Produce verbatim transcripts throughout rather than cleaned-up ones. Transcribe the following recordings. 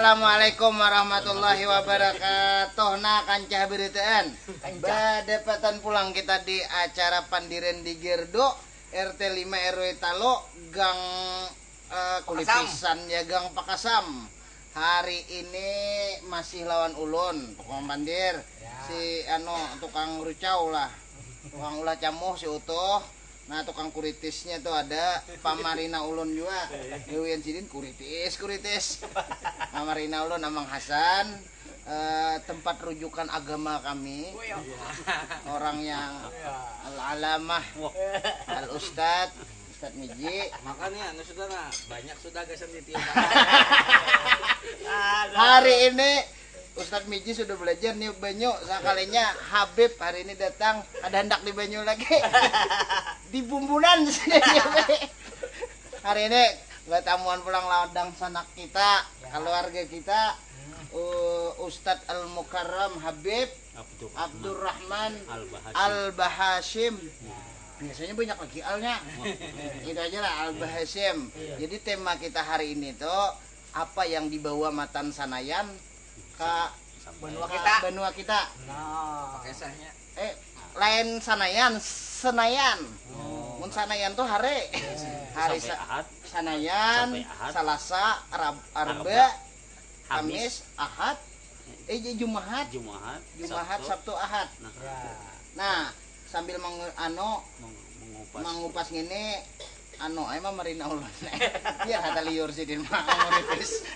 Assalamualaikum warahmatullahi wabarakatuh. Nah, kancah beritaan. Badapatan pulang kita di acara pandiran di Gerdo, R T lima R W talo, Gang, eh, Kulipisan ya, Gang Pakasam. Hari ini masih lawan ulun, tukang pandir, si anu, tukang rucau lah. Tukang ulah camuh si Utuh. Nah, tukang kuritisnya tuh ada pamarina ulun jua. Gawian sidin kuritis, kuritis. Pamarina ulun Amang Hasan, eh, tempat rujukan agama kami. Orang yang al-alamah, al-ustad, Ustad Miji. Makanya anu sudah nah, banyak sudah gasan ditiup. Hari ini Ustadz Miji sudah belajar niup banyu, sakalinya Habib hari ini datang, ada hendak di banyu lagi. Di bumbunan sudah dia. Hari ini batamuan pulang lawan dangsanak kita, keluarga kita, uh, Ustadz Al Mukarram Habib Abdurrahman Al Bahashim. Biasanya banyak lagi alnya. Itu aja lah, Al Bahashim. Jadi tema kita hari ini tuh apa yang dibawa matan Sanayan ke benua kita. Benua kita. Nah. Eh, lain Sanayan, Senayan. Mun Sanayan tuh hari. Hari Sanayan, Salasa, Arba, Kamis, Ahad. Eh, Jumahat. Jumahat, Sabtu, Ahad. Nah, sambil meng, anu, mengupas, mengupas ngini, anu, ai mamarina ulun. Biar hata liur sidin mah, menguripis.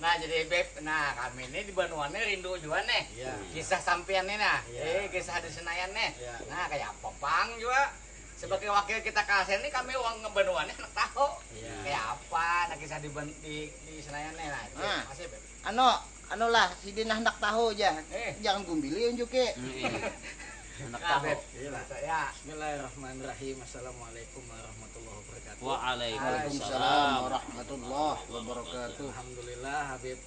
Nah, jadi Beb, nah, kami ini di banuannya rindu jua nih. Kisah sampian nih nah. Eh, kisah di Senayan nih. Nah, kayak apa pang jua? Sebagai wakil kita ke A S E N ini, kami uang ngebanuannya anak tahu. Kayak apa? Nah, kisah di, di, di Senayan nih. Nah, itu. Nah. Makasih, Beb. Anu, anu lah, sidin handak tahu aja. Eh. Jangan gumbili unjuki. Handak tahu. Beb. Iya lah. Ya. Bismillahirrahmanirrahim. Assalamualaikum warahmatullahi wabarakatuh. Waalaikumsalam warahmatullahi wabarakatuh. Alhamdulillah, Habib.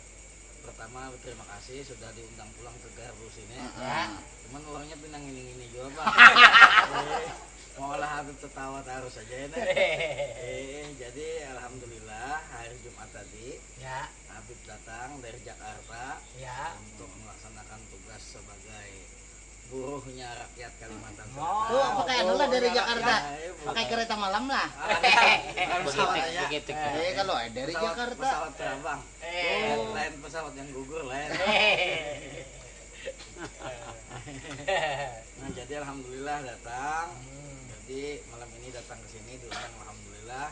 Pertama, terima kasih sudah diundang pulang ke Gardu sini. Cuman orangnya pinang ini-ini juga, Bang. Eh, maulah Habib tertawa terus aja ini. Eh, jadi alhamdulillah hari Jumat tadi Habib datang dari Jakarta untuk melaksanakan tugas sebagai buruhnya rakyat Kalimantan Selatan. Oh, pakai anu lah dari Jakarta. Pakai kereta malam lah. Begitu, begitu. Eh, kalau dari Jakarta. Pesawat terbang. Lain, lain pesawat yang gugur, lain. Nah, jadi alhamdulillah datang. Jadi malam ini datang ke sini diundang, alhamdulillah.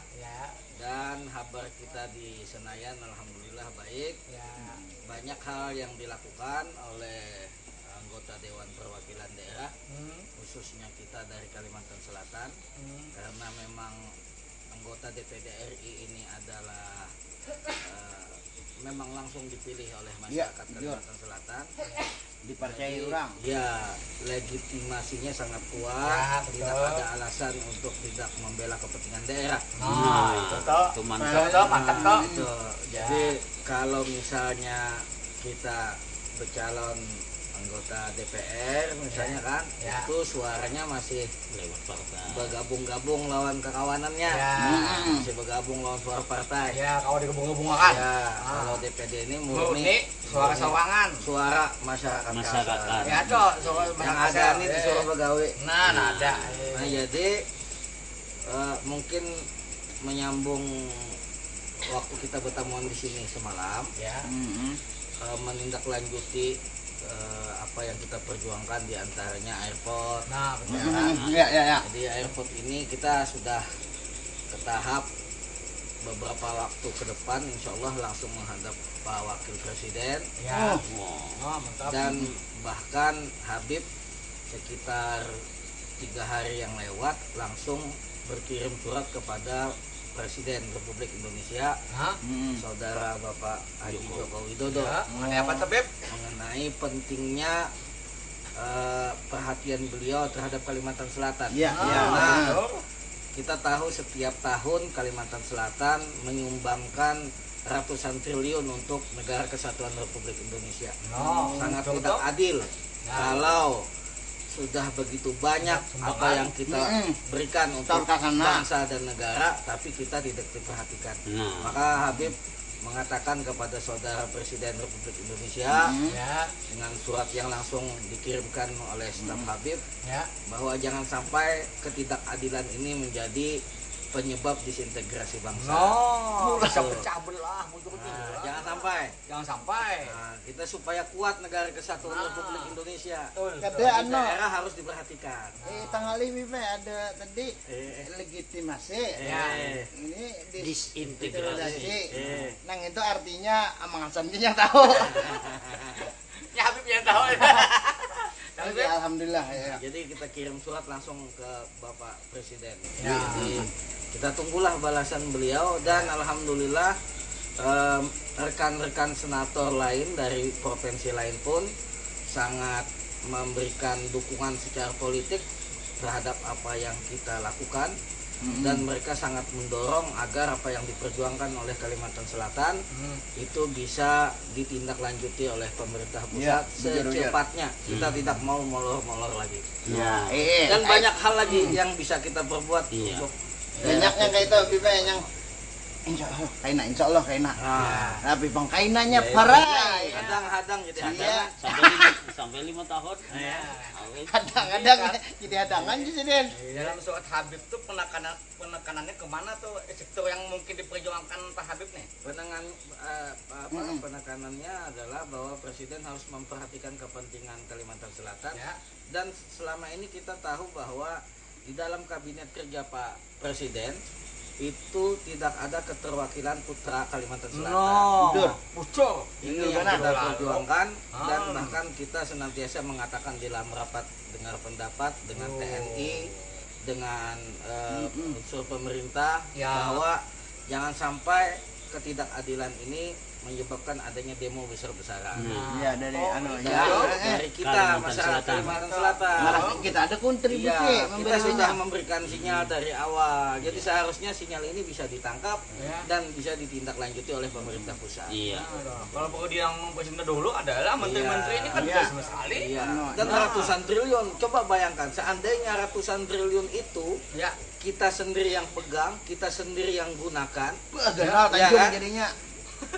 Dan habar kita di Senayan alhamdulillah baik. Banyak hal yang dilakukan oleh anggota Dewan Perwakilan Daerah, khususnya kita dari Kalimantan Selatan, karena memang anggota D P D R I ini adalah, eh, memang langsung dipilih oleh masyarakat Kalimantan Selatan. Dipercayai orang. Ya, legitimasinya sangat kuat, tidak ada alasan untuk tidak membela kepentingan daerah. Nah, itu tuh. Itu mantap. Itu tuh, mantap tuh. Itu. Jadi kalau misalnya kita bercalon anggota D P R misalnya kan, itu suaranya masih bergabung-gabung lawan kakawanannya. Masih bergabung lawan suara partai. Ya, kalau digabung-gabungakan. Ya, kalau D P D ini murni suara sawangan. Suara masyarakat. Masyarakat. Ya, Cok, suara masyarakat. Yang ada nih disuruh begawe. Nah, nah, ada. Nah, jadi, eh, mungkin menyambung waktu kita bertamuan di sini semalam, eh, menindaklanjuti, eh, apa yang kita perjuangkan, di antaranya airport. Nah, betul. Ya, ya, ya. Jadi airport ini kita sudah ke tahap beberapa waktu ke depan, insya Allah langsung menghadap Pak Wakil Presiden. Ya. Dan bahkan Habib sekitar tiga hari yang lewat langsung berkirim surat kepada Presiden Republik Indonesia, Saudara Bapak Haji Joko Widodo. Ya, mengenai apa tuh, Beb? Mengenai pentingnya, eh, perhatian beliau terhadap Kalimantan Selatan. Ya, ya. Karena kita tahu setiap tahun Kalimantan Selatan menyumbangkan ratusan triliun untuk Negara Kesatuan Republik Indonesia. Sangat tidak adil kalau sudah begitu banyak apa yang kita berikan untuk bangsa dan negara, tapi kita tidak diperhatikan. Maka Habib mengatakan kepada saudara Presiden Republik Indonesia Hmm. Ya, dengan surat yang langsung dikirimkan oleh staf Hmm. Habib ya. bahwa jangan sampai ketidakadilan ini menjadi penyebab disintegrasi bangsa. No, bisa Betul. Pecah belah, bujur Nah, belah. Jangan sampai. Jangan sampai. Nah, kita supaya kuat negara kesatuan Nah. Republik Indonesia. Betul. Kada, Jadi anu. Daerah harus diperhatikan. Eh, tanggal lima ada tadi Eh, legitimasi. Ya. eh, Ini Disintegrasi. disintegrasi. eh. Nang itu artinya Amang Hasan yang tahu. Ya, Habib yang tahu. Ya, alhamdulillah ya. Jadi kita kirim surat langsung ke Bapak Presiden. Ya. Jadi kita tunggulah balasan beliau dan alhamdulillah em, rekan-rekan senator lain dari provinsi lain pun sangat memberikan dukungan secara politik terhadap apa yang kita lakukan dan mereka sangat mendorong agar apa yang diperjuangkan oleh Kalimantan Selatan Hmm. itu bisa ditindaklanjuti oleh pemerintah pusat Iya, betul, betul. secepatnya. Kita tidak mau molor-molor lagi. Ya, eh, Dan eh, banyak hal lagi yang bisa kita perbuat Iya. untuk banyak yang kayak itu, Bima, yang insya Allah kaina, insya Allah kaina. Nah, Tapi bang kainanya ya, parai. Hadang-hadang jadi Iya. hadangan. Sampai lima, sampai lima tahun. Ya. Awet. Kadang-kadang jadi hadangan sih, Den. Dalam surat Habib tuh penekanan penekanannya kemana tuh, sektor yang mungkin diperjuangkan Pak Habib nih? Penengan, eh, apa, Mm-mm. penekanannya adalah bahwa Presiden harus memperhatikan kepentingan Kalimantan Selatan Ya. dan selama ini kita tahu bahwa di dalam kabinet kerja Pak Presiden itu tidak ada keterwakilan putra Kalimantan Selatan. No. Jujur. Bocor. Ini Jujur yang benar. kita perjuangkan dan Ah. bahkan kita senantiasa mengatakan di dalam rapat dengar pendapat dengan Oh. T N I, dengan eh, Mm-mm. unsur pemerintah Ya. bahwa jangan sampai ketidakadilan ini menyebabkan adanya demo besar-besaran. Nah. Ya, dari Oh, anu iya. ya. Dari, Eh, eh. dari kita Kalimantan masyarakat Selatan. Kalimantan Selatan. Malah kita ada kontribusi Iya, kita memberinya. Sudah memberikan sinyal dari awal. Jadi seharusnya sinyal ini bisa ditangkap Ya. dan bisa ditindaklanjuti oleh pemerintah pusat. Iya. Nah, kalau perlu yang mempersinta dulu adalah menteri-menteri ini kan Iya. tidak sama sekali. Iya. Anu, Dan nah. Ratusan triliun. Coba bayangkan seandainya ratusan triliun itu Ya. kita sendiri yang pegang, kita sendiri yang gunakan. Wah, ganal Ya, Tanjung kan? Jadinya.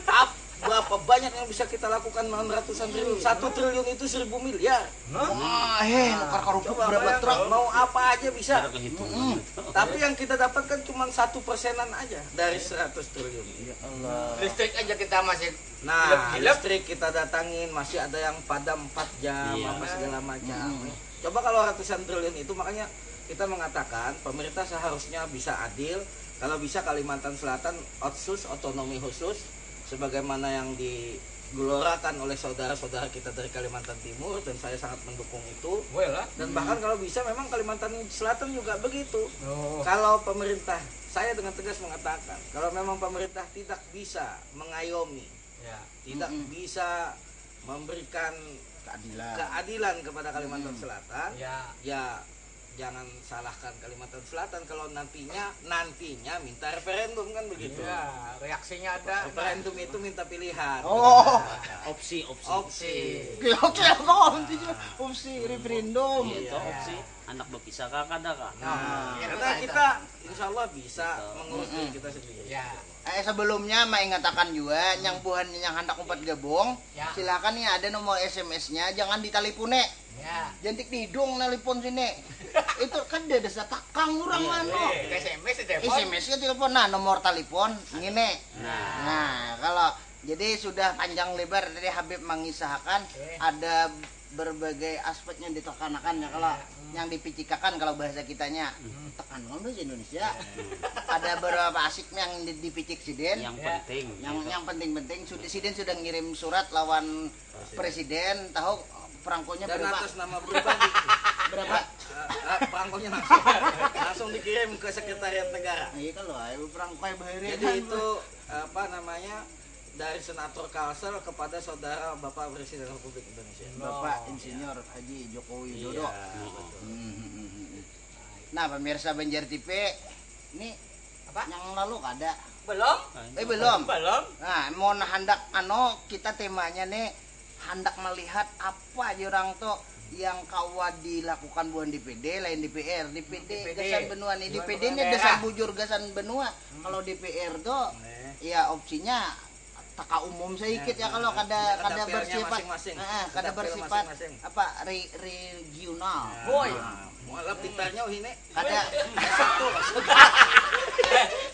Ap- berapa banyak yang bisa kita lakukan dengan ratusan triliun? Satu triliun itu seribu miliar. Hah? Wah, eh, nukar karupuk Coba berapa bayangkan, truk? Mau apa aja bisa. Ada kehitungan. Tapi yang kita dapatkan cuma satu persenan aja dari seratus triliun. Ya Allah. Listrik aja kita masih Nah, Gilap-gilap. Listrik kita datangin masih ada yang padam empat jam Iya. apa segala macam. Mm-mm. Coba kalau ratusan triliun itu, makanya kita mengatakan pemerintah seharusnya bisa adil. Kalau bisa Kalimantan Selatan otsus, otonomi khusus sebagaimana yang digelorakan oleh saudara-saudara kita dari Kalimantan Timur, dan saya sangat mendukung itu. Boleh lah. Dan bahkan kalau bisa memang Kalimantan Selatan juga begitu. Oh. Kalau pemerintah, saya dengan tegas mengatakan, kalau memang pemerintah tidak bisa mengayomi, Ya. tidak Mm-mm. bisa memberikan Keadilan. keadilan kepada Kalimantan Hmm. Selatan, Ya. ya jangan salahkan Kalimantan Selatan kalau nantinya nantinya minta referendum, kan begitu. Ya, reaksinya ada. Referendum itu minta pilihan. Oh. Opsi, opsi. Opsi. Oke, oke, apa opsi? Opsi referendum. Iya, toh, opsi. Anak berpisah kah, kada kah? Nah, Karena kita insya Allah bisa mengurus diri kita sendiri. Ya. Eh, sebelumnya maingatakan juga yang buhan yang hendak umpat gabung, Ya. silakan nih, ada nomor S M S-nya, jangan ditalipune. Ya. Jantik di hidung nalipun sini. Itu kan ada desa takang orang anu. Eh, S M S di telepon. S M S ke telepon, nah, nomor telepon ngini. Nah. Nah, kalau jadi sudah panjang lebar tadi Habib mengisahkan Oke. ada berbagai aspek yang ditekanakan ya, kalau yang dipicikakan kalau bahasa kitanya. Tekan kan bahasa Indonesia. Ada beberapa asik yang di- dipicik sidin. Yang Ya. penting. Yang Gitu. yang penting-penting sudah sidin sudah ngirim surat lawan presiden, tahu perangkonya Dan berapa? Atas nama pribadi. Berapa? Eh, eh, perangkonya langsung langsung dikirim ke sekretariat negara. Nah, itu loh, ayo perangko bahari. Jadi itu apa namanya, dari Senator Kalsel kepada saudara Bapak Presiden Republik Indonesia. Bapak Insinyur Haji Joko Widodo. Iya, betul. Hmm, hmm, hmm, hmm. Nah, pemirsa Banjar T V, ini Apa? Yang lalu kada. Belum? Eh, belum. Belum? Nah, mau hendak anu, kita temanya nih hendak melihat apa aja orang tuh yang kawa dilakukan buhan D P D, lain D P R. D P D, D P D. Gasan Benua nih, Dewan D P D Perwakilan ini dasar Daerah. Bujur Gasan Benua. Kalau D P R tuh Eh. ya opsinya Taka umum sedikit ya, kalau kada kada bersifat, masing-masing. Kada bersifat apa, regional. Woi, mualaf pintarnya ini. Kada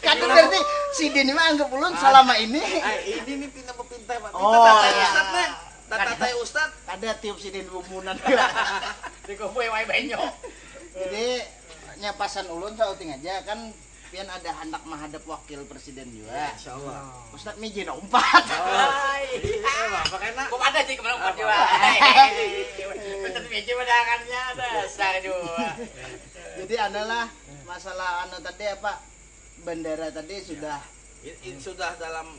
kada berarti sidin ini anggap ulun selama ini. Ini nih pintar pintar, Pak. Oh, iya. Ustad nih. Tata tata ustad. Kada tiup sidin bumunan juga. Di kopi wae banyu. Jadi nya pasan ulun sauting aja kan, pian ada handak menghadap wakil presiden juga. Ya, insyaallah. Ustad Miji nak umpat. Oh, iya, apa kena? Kok ada sih kemarin umpat juga. Ustad Miji pada akannya ada dasar juga. Jadi adalah masalah anu tadi apa, bandara tadi sudah. Ini sudah dalam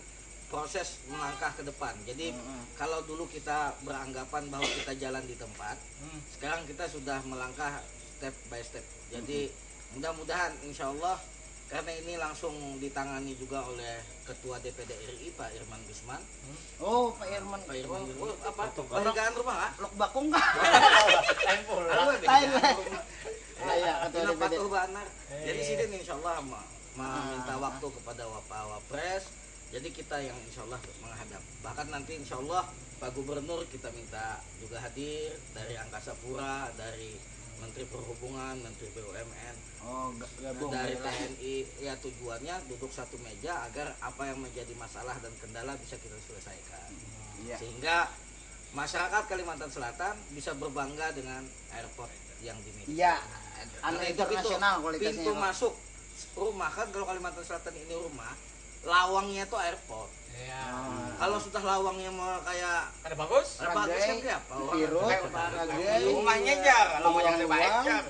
proses melangkah ke depan. Jadi kalau dulu kita beranggapan bahwa kita jalan di tempat, sekarang kita sudah melangkah step by step. Jadi mudah-mudahan, insya Allah, karena ini langsung ditangani juga oleh Ketua D P D R I, Pak Irman Gusman. Oh, Pak Irman. Pak Irman Gusman. Apa? Penegakan rumah, ah? Lok bakung kah? Lain pula. Lain. Ah, iya, Ketua D P D. Patuh banar. Jadi sidin insya Allah ma- meminta waktu kepada Wapa Wapres. Jadi kita yang insya Allah menghadap. Bahkan nanti insya Allah Pak Gubernur kita minta juga hadir dari Angkasa Pura, dari Menteri Perhubungan, Menteri B U M N, oh, gabung dari T N I. Ya, tujuannya duduk satu meja agar apa yang menjadi masalah dan kendala bisa kita selesaikan. Iya. Sehingga masyarakat Kalimantan Selatan bisa berbangga dengan airport yang dimiliki. Iya. Anu internasional kualitasnya. Pintu masuk rumah kan, kalau Kalimantan Selatan ini rumah, lawangnya tuh airport. Iya. Kalau sudah lawangnya mau kayak kada bagus, kada bagus kan, kayak apa? Orang rumahnya aja, lawang yang dibaik kan.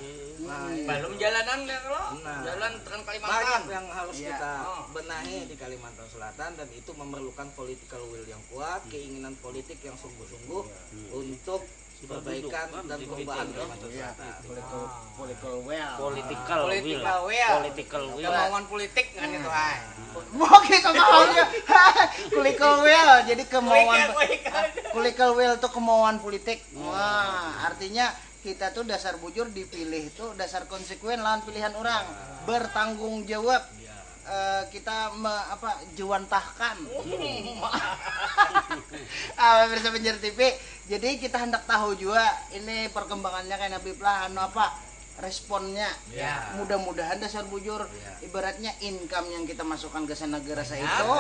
Belum jalanan ya, kalau jalan Trans Kalimantan. Banyak yang harus kita benahi di Kalimantan Selatan, dan itu memerlukan political will yang kuat, keinginan politik yang sungguh-sungguh untuk perbaikan dan perubahan Kalimantan Selatan. Political, political will. Political will. Political will. Kemauan politik kan itu, hai. Oke, kemauannya. Political will. Jadi kemauan political will itu kemauan politik. Wah, artinya kita tuh dasar bujur dipilih tuh dasar konsekuen lawan pilihan orang, bertanggung jawab. Eh, kita me- apa, juantahkan. Ah, pemirsa Banjar T V, jadi kita hendak tahu juga ini perkembangannya kayak Habib lah, anu apa, responnya. Mudah-mudahan dasar bujur, ibaratnya income yang kita masukkan ke sana gerasa itu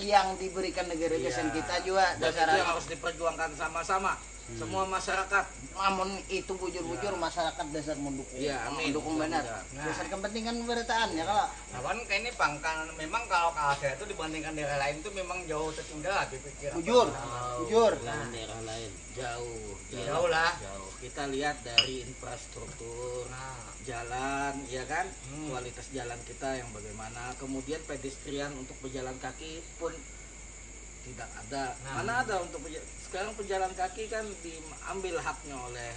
yang diberikan negara gasan kita juga dasar yang harus diperjuangkan sama-sama semua masyarakat. Amun itu bujur-bujur, masyarakat dasar mendukung. Iya, amin. Mendukung benar. Dasar kepentingan berataan ya kalau. Lawan kayak ini pang, kan memang kalau Kalsel itu dibandingkan daerah lain tuh memang jauh tertinggal lah, dipikir. Bujur, bujur. Lawan daerah lain jauh, jauh lah. Jauh. Kita lihat dari infrastruktur, jalan, ya kan, kualitas jalan kita yang bagaimana. Kemudian pedestrian untuk pejalan kaki pun tidak ada. Mana ada untuk peja- sekarang pejalan kaki kan diambil haknya oleh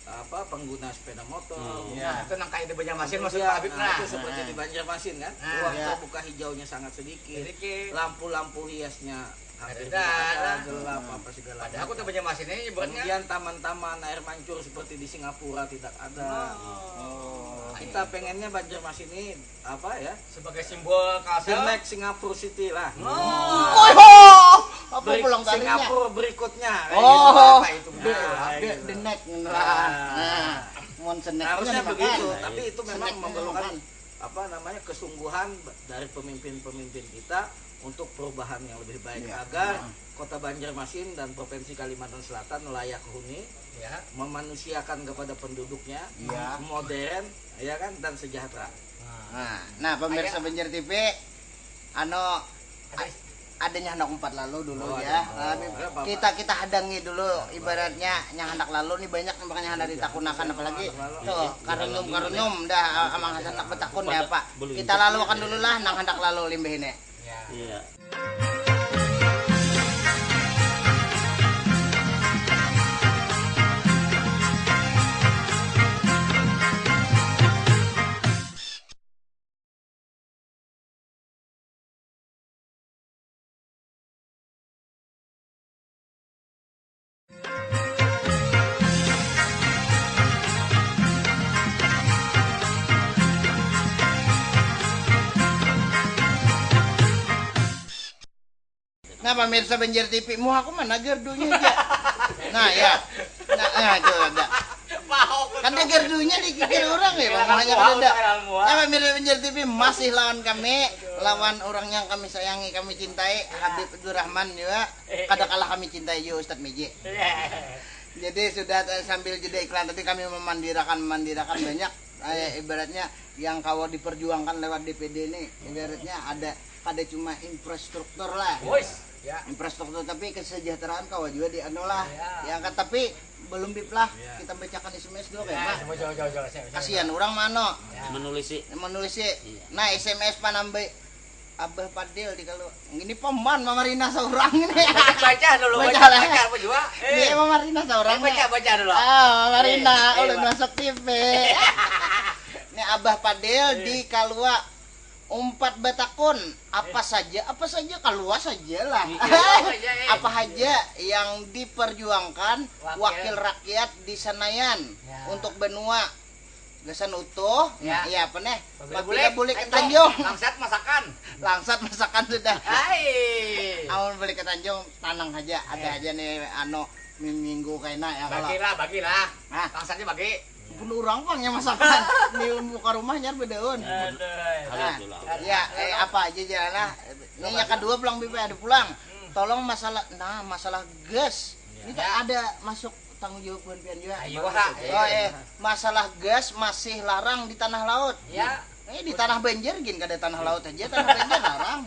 apa, pengguna sepeda motor. Nah, itu nang kayak di Banjarmasin maksud Pak Habib, nah, itu seperti di Banjarmasin kan, ruang terbuka hijaunya sangat sedikit, lampu-lampu hiasnya hampir tidak ada, gelap apa segala macam. Padahal kota Banjarmasin ini ibaratnya kemudian taman-taman air mancur seperti di Singapura tidak ada. Kita pengennya Banjarmasin ini apa ya, sebagai simbol Kalsel. The next Singapore City lah. Woi ho, apa pulang tadinya? Singapura berikutnya. Oh, apa itu? The, the next. Nah, nah, harusnya begitu, tapi itu memang memerlukan apa namanya, kesungguhan dari pemimpin-pemimpin kita untuk perubahan yang lebih baik agar Kota Banjarmasin dan Provinsi Kalimantan Selatan layak huni, memanusiakan kepada penduduknya, modern, ya kan, dan sejahtera. Nah, nah, pemirsa Banjar T V, ano, adanya hendak umpat lalu dulu ya. Kita kita hadangi dulu, ibaratnya yang hendak lalu nih banyak, makanya hendak ditakunakan, apalagi tuh karunyum karunyum dah, amang Hasan hendak betakun ya apa. Kita lalu akan dulu lah nang hendak lalu limbah ini. Iya. Nah, pemirsa Banjar T V, muhaku mana gardunya aja. Nah, ya. Nah, nah, itu ada. Kada gardunya dikikir orang ya, bang. Hanya kada ada. Nah, pemirsa Banjar T V, masih lawan kami, lawan orang yang kami sayangi, kami cintai, Habib Abdurrahman juga. Kada kalah kami cintai juga Ustadz Meji. Jadi sudah, eh, sambil jeda iklan tadi kami memandirakan, memandirakan banyak, eh, ibaratnya yang kawa diperjuangkan lewat D P D ini, ibaratnya ada, kada cuma infrastruktur lah. Wis, ya. Infrastruktur, tapi kesejahteraan kawa juga di anu lah. Ya. Diangkat, tapi belum, Bib, lah. Ya. Kita bacakan S M S dulu, ya, kayak apa? Coba, coba, coba, coba, coba. Kasihan orang mano. Ya. Menulisi. Menulisi. Iya. Nah, S M S panambai Abah Padil di kalau ini paman mamarina seorang ini. Baca dulu, baca, baca lah. Baca apa juga? Ini mamarina seorang. Eh, baca, baca dulu. Ah, mamarina, eh, ulun masuk T V. Ini Abah Padil di Kalua. Umpat batakun, apa saja, apa saja, kalua saja lah. Iya, apa saja, eh. Apa saja yang diperjuangkan wakil, wakil rakyat di Senayan, ya, untuk benua. Gasan utuh, ya, iya, apa nih? Pabila bulik, bulik ke Tanjung. Langsat masakan. Langsat masakan sudah. Hai. Amun bulik ke Tanjung, tanang aja, ada aja nih, anu, minggu kaina ya, kalau. Bagilah, bagilah. Nah. Langsatnya bagi. Pun orang pang yang masakan. Ini buka rumahnya bedaun. Aduh. Nah, ya, eh, apa aja jalan lah. Ini yang kedua pulang, Bib, ada pulang. Hmm. Tolong masalah, nah, masalah gas. Ini tak ada masuk tanggung jawab buhan pian juga. Ayo, ha. Oh, eh, masalah gas masih larang di Tanah Laut. Ya. Eh, di Tanah Banjar gin, kada Tanah Laut aja, Tanah Banjar larang.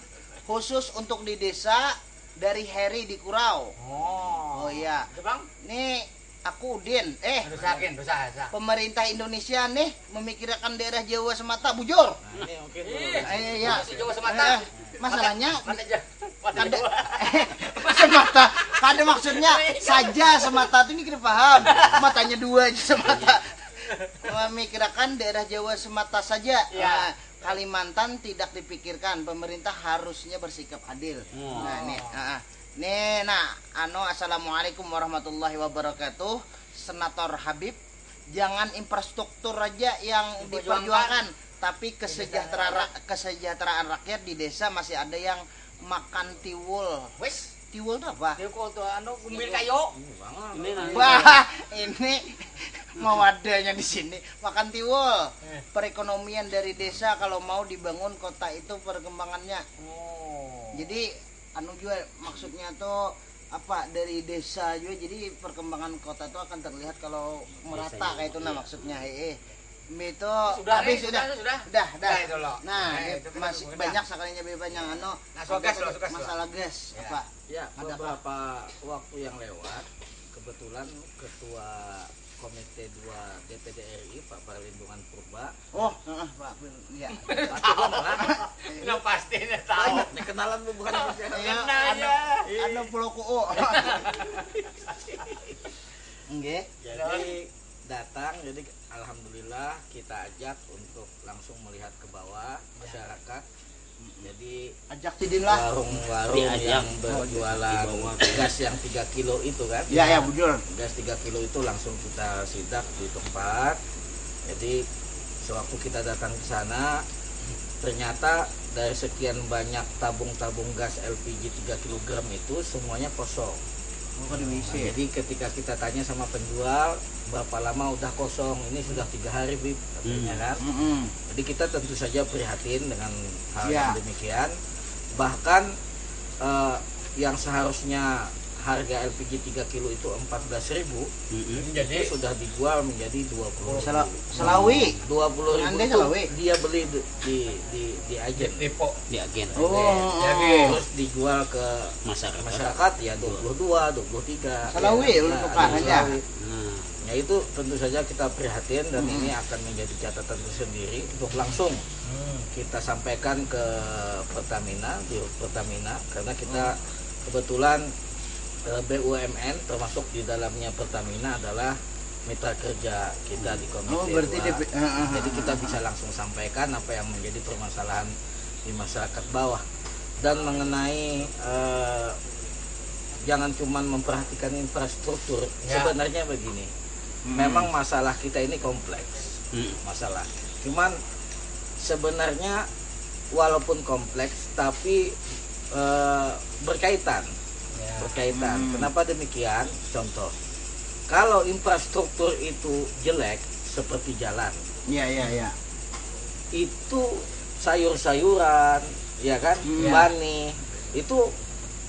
Khusus untuk di desa dari Heri di Kurau. Oh. Oh, iya. Itu, Bang? Nih, aku Udin. Eh, dosa, Kin, dosa, dosa. Pemerintah Indonesia nih memikirkan daerah Jawa semata, bujur. Nah, ini mungkin dulu. Ih, eh, iya. Masih Jawa semata. Eh, masalahnya, mata, mata Ja-, mata kada, Jawa. Semata. Kada, maksudnya saja semata tuh, ini kita paham. Matanya dua aja semata. Memikirkan daerah Jawa semata saja. Iya. Nah, Kalimantan tidak dipikirkan, pemerintah harusnya bersikap adil. Hmm. Nah, nih, ah, ah. Nih, nah, anu, assalamualaikum warahmatullahi wabarakatuh. Senator Habib, jangan infrastruktur aja yang diperjuangkan, tapi kesejahteraan, kesejahteraan rakyat di desa masih ada yang makan tiwul. Wes. Tiwul itu apa? Tiwul itu, anu, gumbil kayu. Ini, nah. Wah, ini mawadahnya di sini. Makan tiwul. Eh. Perekonomian dari desa kalau mau dibangun kota itu perkembangannya. Oh. Jadi, anu juga, maksudnya tuh apa, dari desa juga, jadi perkembangan kota tuh akan terlihat kalau merata. Desanya, kayak itu, nah, iya. Maksudnya, heeh. Mie itu sudah, habis, eh, sudah, sudah. Sudah, sudah. Sudah itu loh. Nah, eh, ini itu kan masih banyak sekalinya, Bib, yang anu, nah, soal gas loh, soal gas loh. Masalah gas, ya. Apa? Ya, ada apa? Beberapa waktu yang lewat, kebetulan Ketua Komite dua D P D R I, Pak Parlindungan Purba. Oh, heeh, Pak, iya. Nah, pasti dia tahu. Banyak nih kenalan bubuhan. Iya, kenal anu, ya. Anu Pulau Kuo. Nggih. Jadi datang, jadi alhamdulillah kita ajak untuk langsung melihat ke bawah, ya, masyarakat. Jadi ajak sidin lah. Warung-warung, diajak, yang berjualan di bawah gas yang tiga kilo itu kan. Ya, ya, bujur. Gas tiga kilo itu langsung kita sidak di tempat. Jadi sewaktu kita datang ke sana, ternyata dari sekian banyak tabung-tabung gas L P G tiga kilogram itu semuanya kosong. Oh, kada diisi. Nah, jadi ketika kita tanya sama penjual, "Berapa lama udah kosong?" "Ini sudah tiga hari, Bib," katanya kan. Mm-mm. Jadi kita tentu saja prihatin dengan hal yang demikian. Bahkan, eh, yang seharusnya harga L P G tiga kilo itu empat belas ribu, mm-mm, jadi itu sudah dijual menjadi dua puluh ribu. Sela-, selawi. Dua puluh ribu. Andai itu selawi. Dia beli di, di, di, di agen. Di depo. Di agen. Oh. Jadi, terus dijual ke masyarakat, masyarakat, ya, dua puluh dua, dua puluh tiga. Selawi, ya, ulun tukar aja. Selawi. Nah. Ya, itu tentu saja kita prihatin dan, hmm, ini akan menjadi catatan tersendiri untuk langsung, hmm, kita sampaikan ke Pertamina, di Pertamina, karena kita, hmm, kebetulan, eh, B U M N termasuk di dalamnya Pertamina adalah mitra kerja kita di Komite, oh, berarti dua. Di, heeh, heeh. Jadi kita bisa langsung sampaikan apa yang menjadi permasalahan di masyarakat bawah. Dan mengenai, eh, jangan cuman memperhatikan infrastruktur, ya, sebenarnya begini. Hmm. Memang masalah kita ini kompleks. Hmm. Masalah. Cuman sebenarnya walaupun kompleks, tapi Eh, berkaitan. Ya. Berkaitan. Hmm. Kenapa demikian? Contoh, kalau infrastruktur itu jelek, seperti jalan, Iya, iya, iya. itu sayur-sayuran, ya kan, Hmm. benih, itu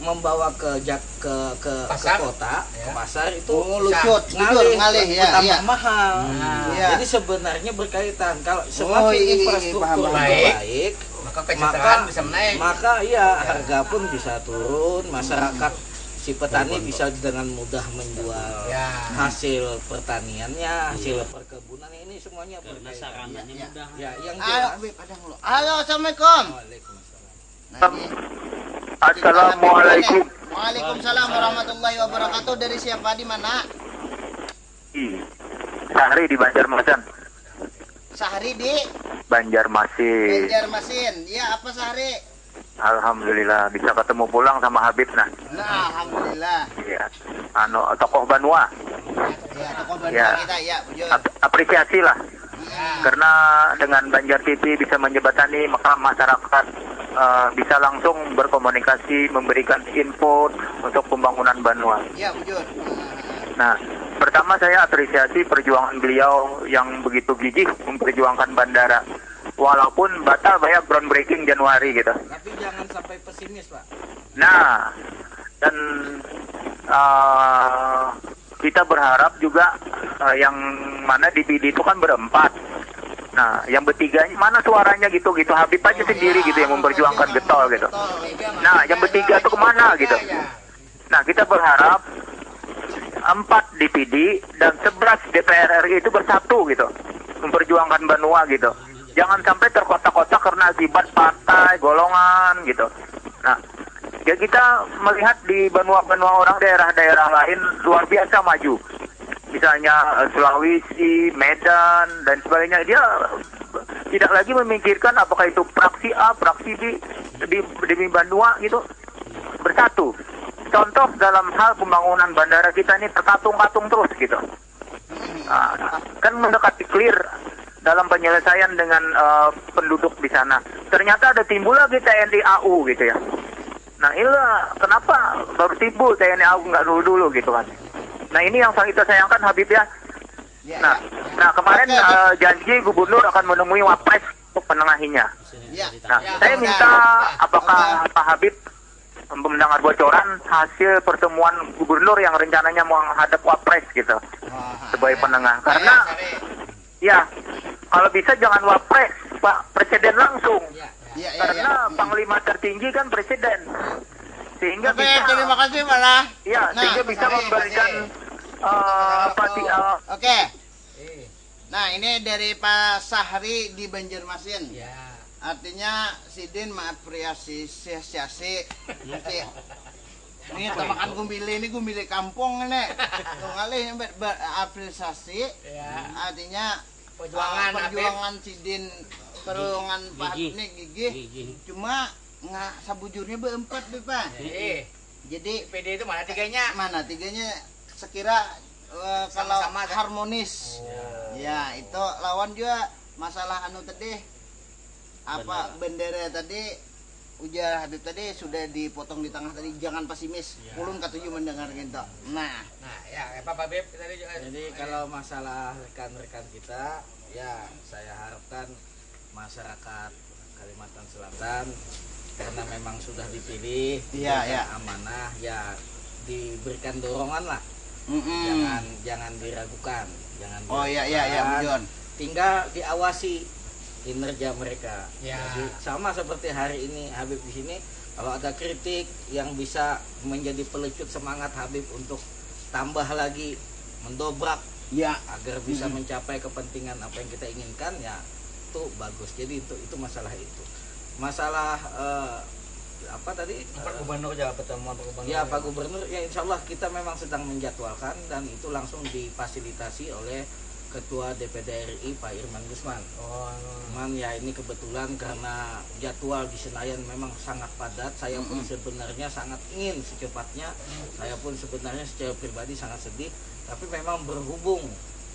membawa ke Jak- ke ke, ke Pasar. Kota, Ya. ke pasar itu Oh, lucut, ngalih, ngalih, ya, bertambah iya. mahal. Hmm. Iya. Jadi sebenarnya berkaitan, kalau Oh, semakin iya, iya, infrastruktur paham, itu paham. Baik, baik, maka kesejahteraan bisa menaik. Maka iya, Ya. Harga pun bisa turun, masyarakat, si petani bisa dengan mudah menjual Ya. hasil pertaniannya, hasil Iya. Perkebunannya, ini semuanya Karena berkaitan. sarananya Ya, ya. mudah. Ya, yang Ayo, jelas. Bib, ada dulu. Halo, assalamualaikum. Waalaikumsalam. Nah, ini Assalamualaikum. Waalaikumsalam warahmatullahi wabarakatuh. Dari siapa, di mana? Ih, Sahri di Banjarmasin. Sahri di Banjarmasin. Banjarmasin. Iya, apa Sahri? Alhamdulillah bisa ketemu pulang sama Habib nah. Nah, alhamdulillah. Iya. Anu, tokoh banua. Ya, tokoh banua Ya. kita, ya, bujur. Ap- apresiasi lah. Hmm. Karena dengan Banjar T V bisa menjembatani, maka masyarakat eh, bisa langsung berkomunikasi, memberikan input untuk pembangunan banua. Ya, bujur. Nah, pertama saya apresiasi perjuangan beliau yang begitu gigih memperjuangkan bandara. Walaupun batal banyak groundbreaking Januari gitu. Tapi jangan sampai pesimis, Pak. Nah, dan eh, kita berharap juga eh, yang mana di P D itu kan berempat. Nah, yang bertiganya mana suaranya gitu gitu. Habib aja sendiri gitu yang memperjuangkan getol gitu. Nah, yang bertiga tuh kemana gitu. Nah, kita berharap empat D P D dan sebelas D P R R I itu bersatu gitu, memperjuangkan banua gitu. Jangan sampai terkotak-kotak karena akibat partai, golongan gitu. Nah, ya kita melihat di banua-banua orang, daerah-daerah lain luar biasa maju. Misalnya eh, Sulawesi, Medan dan sebagainya, dia tidak lagi memikirkan apakah itu fraksi A, fraksi B, di, demi banua gitu, bersatu. Contoh dalam hal pembangunan bandara kita ini terkatung-katung terus gitu. Ah, kan mendekati clear dalam penyelesaian dengan eh, penduduk di sana. Ternyata ada timbul lagi T N I A U gitu ya. Nah, inilah kenapa baru timbul T N I A U, nggak dulu-dulu gitu kan. Nah, ini yang kita sayangkan, Habib ya. Ya, Nah, ya. nah kemarin Oke. eh, janji gubernur akan menemui wapres untuk menengahinya. Ya. Nah, Ya, saya mudah. minta apakah Oke. Pak Habib mendengar bocoran hasil pertemuan gubernur yang rencananya menghadap wapres gitu Wah. sebagai penengah. Karena Sari. ya kalau bisa jangan wapres, Pak, presiden langsung. Ya. Ya, ya, Karena ya. panglima tertinggi kan presiden. Sehingga Oke, bisa terima kasih, Pak lah. ya, Nah, sehingga bisa terima memberikan kasih. eh, apa sih eh, Oke. Eh, Nah, ini dari Pak Sahri di Banjarmasin. Ya. Artinya sidin mengapresiasi, si, ini kita makan gumbili, ini gumbili kampung ini. Tuh ngalih ber, ber, apresiasi. Ya. Artinya Perjuangan, ah, perjuangan sidin, perjuangan Pak Gigih. Ini gigih. Gigih. Cuma nggak sabujurnya berempat, Pak. Eh, Jadi P D itu mana tiganya? Mana tiganya sekira eh, kalau Sama-sama, kan? Harmonis. Oh. Ya, itu lawan juga masalah anu tadi, apa bendera tadi, ujar Habib tadi sudah dipotong di tengah tadi, jangan pesimis. Ya. Ulun katuju mendengar gitu. Nah, Nah, ya, apa Pak Beb tadi juga. Jadi kalau masalah rekan-rekan kita, ya saya harapkan masyarakat Kalimantan Selatan, karena memang sudah dipilih, Iya, diberikan iya. Amanah, ya diberikan dorongan lah. mm-mm. Jangan jangan diragukan, jangan Oh, iya, iya, iya, diragukan. John. Tinggal diawasi kinerja mereka. Ya. Jadi sama seperti hari ini Habib di sini, kalau ada kritik yang bisa menjadi pelecut semangat Habib untuk tambah lagi, mendobrak Ya. agar bisa Mm-mm. mencapai kepentingan apa yang kita inginkan, ya itu bagus. Jadi itu itu masalah itu. Masalah eh, apa tadi? Pak Eh, Gubernur aja, pertemuan Pak Gubernur. Ya, Pak Gubernur, ya insya Allah kita memang sedang menjadwalkan dan itu langsung difasilitasi oleh Ketua D P D R I Pak Irman Gusman. Oh, Cuman ya ini kebetulan karena jadwal di Senayan memang sangat padat. Saya pun Mm-mm. sebenarnya sangat ingin secepatnya. Saya pun sebenarnya secara pribadi sangat sedih. Tapi memang berhubung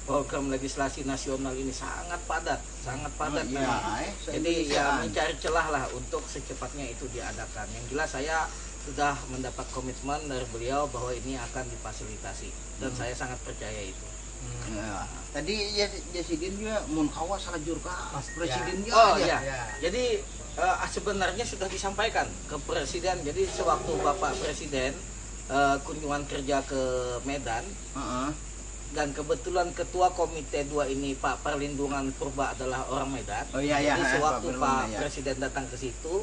program legislasi nasional ini sangat padat, sangat padat. Oh, iya, memang. Eh, jadi ya, mencari celah lah untuk secepatnya itu diadakan. Yang jelas, saya sudah mendapat komitmen dari beliau bahwa ini akan difasilitasi, dan hmm, saya sangat percaya itu. Hmm. Ya. Tadi ya, ya sidin juga mun kawa salajur ka presiden juga. Oh, ya, iya. Ya. Jadi, eh, sebenarnya sudah disampaikan ke presiden. Jadi sewaktu Bapak Presiden, eh, kunjungan kerja ke Medan, uh-uh, dan kebetulan ketua Komite dua ini, Pak Perlindungan Purba, adalah orang Medan. Oh, iya, iya. Jadi sewaktu Pak Presiden datang ke situ,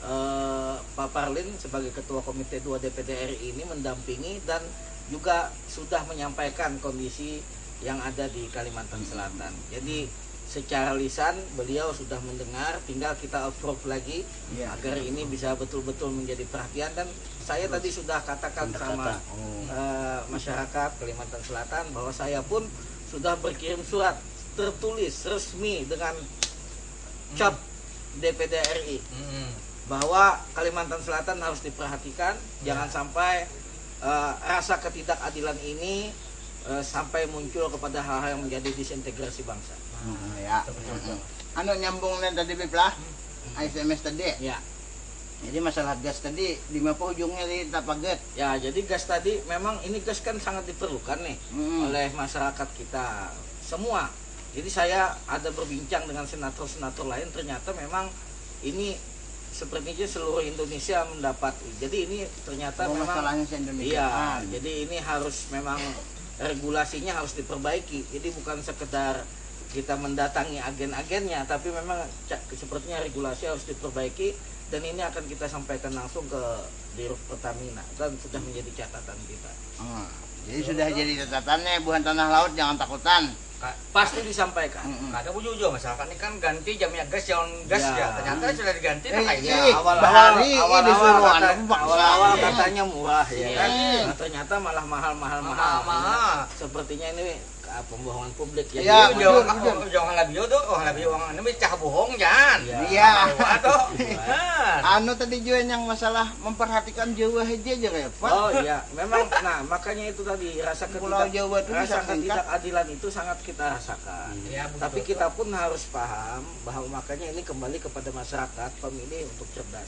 eh, Pak Parlin sebagai ketua Komite dua D P D R I ini mendampingi dan juga sudah menyampaikan kondisi yang ada di Kalimantan Selatan. Jadi secara lisan beliau sudah mendengar, tinggal kita approve lagi, iya, agar ini bisa betul-betul menjadi perhatian. Dan saya tadi sudah katakan sama, oh, eh, masyarakat Kalimantan Selatan bahwa saya pun sudah berkirim surat tertulis resmi dengan cap D P D R I, hmm, bahwa Kalimantan Selatan harus diperhatikan, ya, jangan sampai, eh, rasa ketidakadilan ini, eh, sampai muncul kepada hal-hal yang menjadi disintegrasi bangsa. Hmm, ya. Betul, betul, betul. Anu, nyambung nang tadi, Bib, lah. Hmm. S M S tadi. Ya. Jadi masalah gas tadi, di mana ujungnya tadi tapagat? Ya, jadi gas tadi memang ini gas kan sangat diperlukan nih, hmm, oleh masyarakat kita semua. Jadi saya ada berbincang dengan senator-senator lain, ternyata memang ini sepertinya seluruh Indonesia mendapat. Jadi ini ternyata, oh, memang masalahnya se-Indonesia. Iya, kan, jadi ini harus memang regulasinya harus diperbaiki. Jadi bukan sekedar kita mendatangi agen-agennya, tapi memang ca-, sepertinya regulasi harus diperbaiki, dan ini akan kita sampaikan langsung ke Dirut Pertamina dan sudah menjadi catatan kita. Hmm. Jadi sudah jadi catatannya, buhan tanah laut jangan takutan. Ka-, pasti disampaikan. Mm-mm. Kada bujur jua masyarakat ni kan ganti jamnya gas, jangan gas ya. Ya. Ternyata sudah diganti, eh, nah, kayaknya. Iya, awal-awal, bahari ini awal-awal disuruh kata-, anu, paksa. Awal-awal, iya, katanya murah, ya kan? Iya. Nah, ternyata malah mahal, mahal, mahal. Mahal, mahal. Sepertinya ini, ah, pembohongan publik, ya. Iya, iya, bujur, jangan, bujur, jangan lebih tu, oh, lebih uang ini cah bohong, jangan. Iya. Iya. Tahu atau? Iya. Anu tadi jua yang masalah memperhatikan Jawa aja, aja repot. Oh, iya. Memang, nah, makanya itu tadi, rasa ketidak-, Jawa tu rasa ketidakadilan itu sangat kita rasakan. Iya, betul. Tapi kita pun harus paham bahwa makanya ini kembali kepada masyarakat, pemilih untuk cerdas.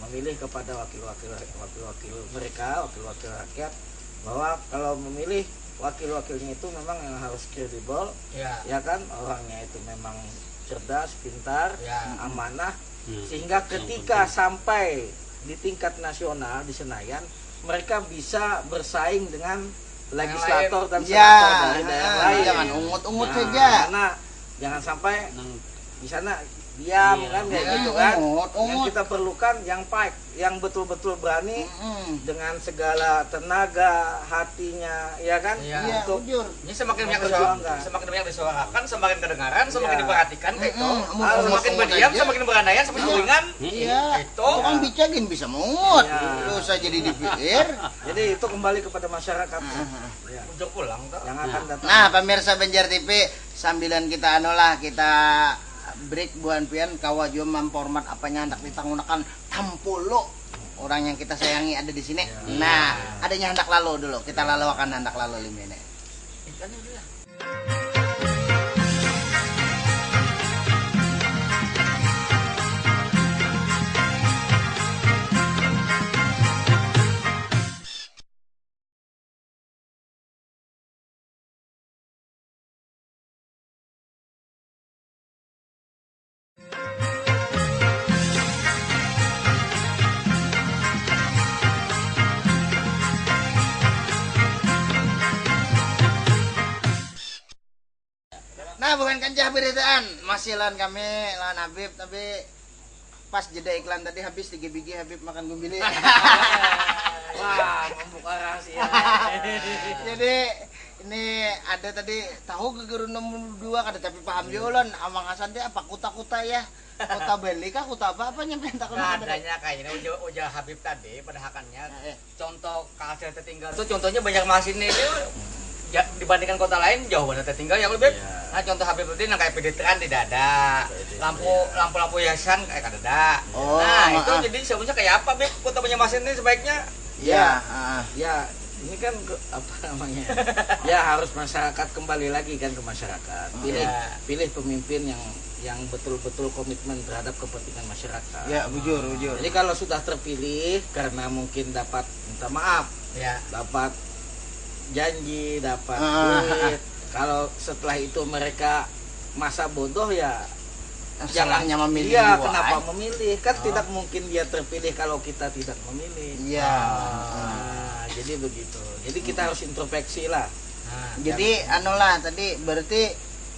Memilih kepada wakil-wakil, wakil-wakil mereka, wakil-wakil rakyat, bahwa kalau memilih wakil-wakilnya itu memang yang harus kredibel, ya, ya kan, orangnya itu memang cerdas, pintar, ya, amanah, hmm, sehingga ketika sampai di tingkat nasional di Senayan, mereka bisa bersaing dengan legislator dan senator dari daerah lain. Yang lain. Jangan ungut-ungut saja. Nah, karena jangan sampai di sana diam, iya, kan, kayak gitu kan. Ungut-ungut. Yang kita perlukan yang fight, yang betul-betul berani, mm-mm, dengan segala tenaga hatinya, ya kan, iya, untuk, iya, bujur, ini semakin banyak disuara-, memperjuangkan, semakin banyak disuarakan, semakin, iya, diperhatikan, kayak gitu. Mm-mm. Semakin berdiam, semakin beranaian, semakin, iya, kuringan. Iya. Itu. Tukang bica gin bisa mungut. Iya. Susah jadi D P R. Jadi itu kembali kepada masyarakat. Iya. Ujung pulang tuh. Yang akan datang. Nah, pemirsa Banjar T V, sambilan kita anu lah, kita break, buhan pian kawa jua memformat apanya handak ditangunakan tampulu orang yang kita sayangi ada di sini. Iya. Nah, adanya handak lalu dulu. Kita lalu akan handak lalu lima ini. Nah, bukan kancah beritaan, masih lawan kami, lawan Habib, tapi pas jeda iklan tadi habis, tiga biji Habib makan gumbili. Wah, membuka rahasia. Jadi, ini ada tadi tahu gegeru nomor dua kada tapi paham jua ulun. Amang Hasan teh apa kuta-kuta ya? Kuta Bali kah, kuta apa, apa nyampean takun? Nah, adanya kayaknya ujar, ujar Habib tadi, padahakannya. Nah, eh. Contoh kahasil tertinggal tuh, contohnya Banjarmasin ini, ya, dibandingkan kota lain jauh banget tertinggal ya, Beb. Iya. Nah, contoh Habib tadi nang kayak pediteran tidak ada. Pediteran, lampu, iya, lampu-lampu hiasan kayak kada ada. Oh, nah, itu heeh, jadi seharusnya kayak apa, Beb, kota Banjarmasin ini sebaiknya? Iya, ya, heeh, ya, Ini kan ke- apa namanya? Ya, harus masyarakat, kembali lagi kan ke masyarakat. Pilih Ya. pilih pemimpin yang yang betul-betul komitmen terhadap kepentingan masyarakat. Ya, bujur, bujur. Jadi kalau sudah terpilih karena mungkin dapat, minta maaf, Ya. dapat janji, dapat Ah. duit. Kalau setelah itu mereka masa bodoh, ya Yang jangan salahnya memilih iya, juga, kenapa eh? memilih? Kan Oh. tidak mungkin dia terpilih kalau kita tidak memilih. Iya. Ah, jadi begitu. Jadi kita harus introspeksi lah. Nah, Jadi, jangan anulah, tadi berarti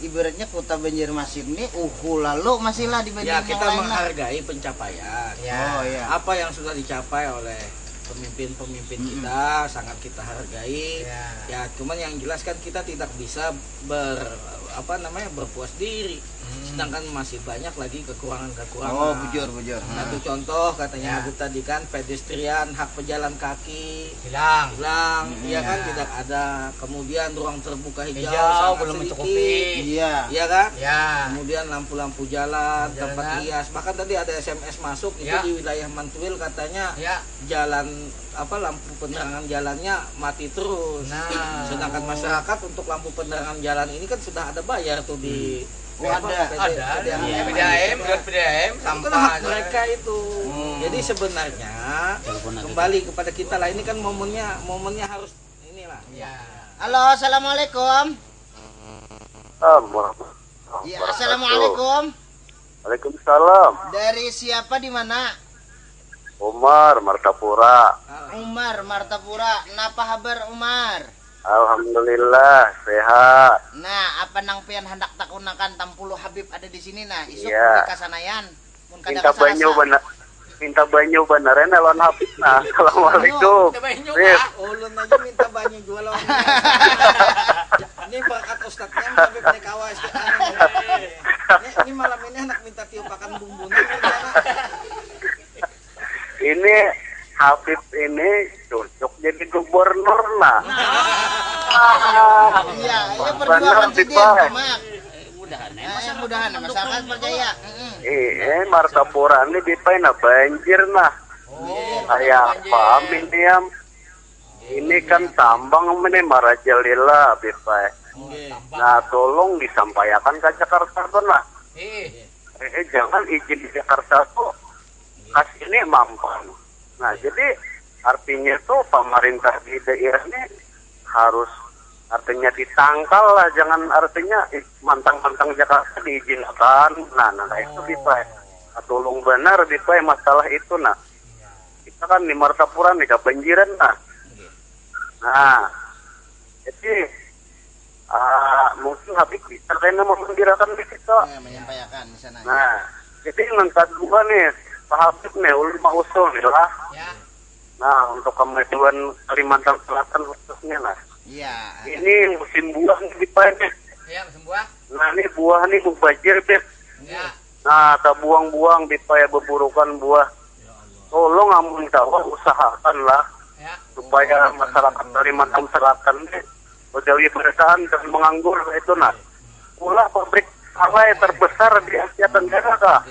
ibaratnya Kota Banjarmasin ini uhu lalu masih lah dibanding Ya, yang kita lain lah. menghargai pencapaian. Ya. Oh, iya. Apa yang sudah dicapai oleh pemimpin-pemimpin Mm-mm. kita sangat kita hargai. Ya. Ya, cuman yang jelas kan kita tidak bisa ber apa namanya, berpuas diri. Hmm. Sedangkan masih banyak lagi kekurangan-kekurangan. Oh, bujur, bujur. Satu Hmm. contoh katanya Ya. Habib tadi kan, pedestrian, hak pejalan kaki Hilang. hilang, Hmm. ya kan, Ya. tidak ada. Kemudian ruang terbuka hijau Hijau sangat belum sedikit. mencukupi. Iya. Iya kan? Ya. Kemudian lampu-lampu jalan, Lampu tempat jalan. hias. Bahkan tadi ada S M S masuk itu Ya. di wilayah Mantuil katanya Ya. jalan apa lampu penerangan jalannya mati terus. Nah. Sedangkan masyarakat untuk lampu penerangan jalan ini kan sudah ada bayar tuh di Hmm. Oh, apa, ada. P D, Ada, P D A M. ada. P D A M, buat P D A M, Itu kan sampah hak aja. mereka itu. Hmm. Jadi sebenarnya Telepon lagi. kembali kepada kita lah. Ini kan momennya, momennya harus inilah. Ya. Halo, assalamualaikum. Assalamualaikum. Ya, assalamualaikum. Waalaikumsalam. Dari siapa, di mana? Umar, Martapura. Umar, Martapura. Napa habar, Umar? Alhamdulillah, sehat. Nah, apa nang pian handak takunakan, tampulu Habib ada di sini, nah. Isuk Iya. mulai ka Sanayan. Mun kada Minta ka banyu Salasa. bana-, minta banyu banar ya lawan Habib, nah. Assalamualaikum. Minta banyu, Bib. Kak. Ulun aja minta banyu jua lawan. Ini berkat ustadznya, Habib, nih, kawas. Ini, ini malam ini anak minta tiupakan bumbunya, rencana. Ini Habib ini cocok jadi gubernur, nah. Iya, iya, Benar, perjuangan Bib, sidin, Pak. Mak. Eh, mudahan, eh, Eh, masyarakat mudahan, mendukung masyarakat juga. percaya. Mm-mm. Eh, eh, Martapura ini, Bib, nah, banjir, nah. Oh, Kayak banjir. apa, Min, Niam? Ini kan tambang ini marajalela, Bib, eh. Oke. Nah, tolong disampaikan ke Jakarta tuh, nah. Eh. Eh, eh, jangan izin di Jakarta tuh. Kasih ini mampang. Nah, jadi artinya tuh pemerintah di daerah ini harus artinya ditangkal lah, jangan artinya, eh, mantang-mantang Jakarta diizinkan. Nah, nah, nah, itu, Bib, eh. Nah, tolong benar, Bib, eh, masalah itu, nah. Kita kan di Martapura nih kebanjiran, nah. Nah, jadi, ah, mungkin Habib bisa kena membanjirakan di situ. Ya, menyampaikan di sana, ya. Nah, jadi yang kedua nih, Pak Habib nih, ulun mau usul nih lah. Ya. Nah, untuk kemajuan Kalimantan Selatan khususnya, nah. Iya. Ini musim buah nih, Bib, eh. Iya, musim buah. Nah, ini buah nih mubajir, Bib. Ya. Nah, tabuang-buang, Bib, eh, beburukan buah. Tolong amun kawa usahakan lah Ya. supaya Oh, masyarakat Kalimantan Selatan nih begawi barasahan dan menganggur itu, nah. Ulah pabrik alai terbesar di Asia Tenggara kah?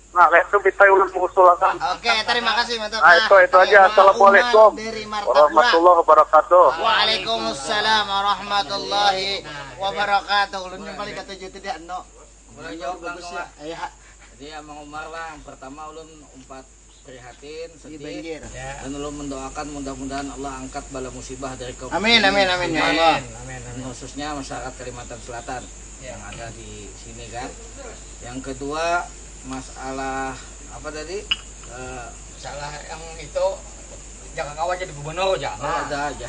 Nah, kayak itu kita ulun mengusulkan. Oke, terima kasih, mantap. Nah, itu, itu Nah, aja. Umar Assalamualaikum dari Martapura. warahmatullahi wabarakatuh. Waalaikumsalam warahmatullahi wabarakatuh. Ulun yang paling katuju tadi, anu. Boleh jawab Bagus langsung, ya. Pak? Iya. Jadi, Amang Umar lah, yang pertama ulun umpat prihatin, Di sedih. banjir. Ya. Dan ulun mendoakan mudah-mudahan Allah angkat bala musibah dari kaum Amin, muslimin. amin, amin, ya Amin, Allah. amin, amin. Khususnya masyarakat Kalimantan Selatan Ya. yang ada di sini, kan. Yang kedua, masalah apa tadi? Eh, Masalah yang itu, jangan kawa jadi gubernur aja. Oh, Nah. ada aja.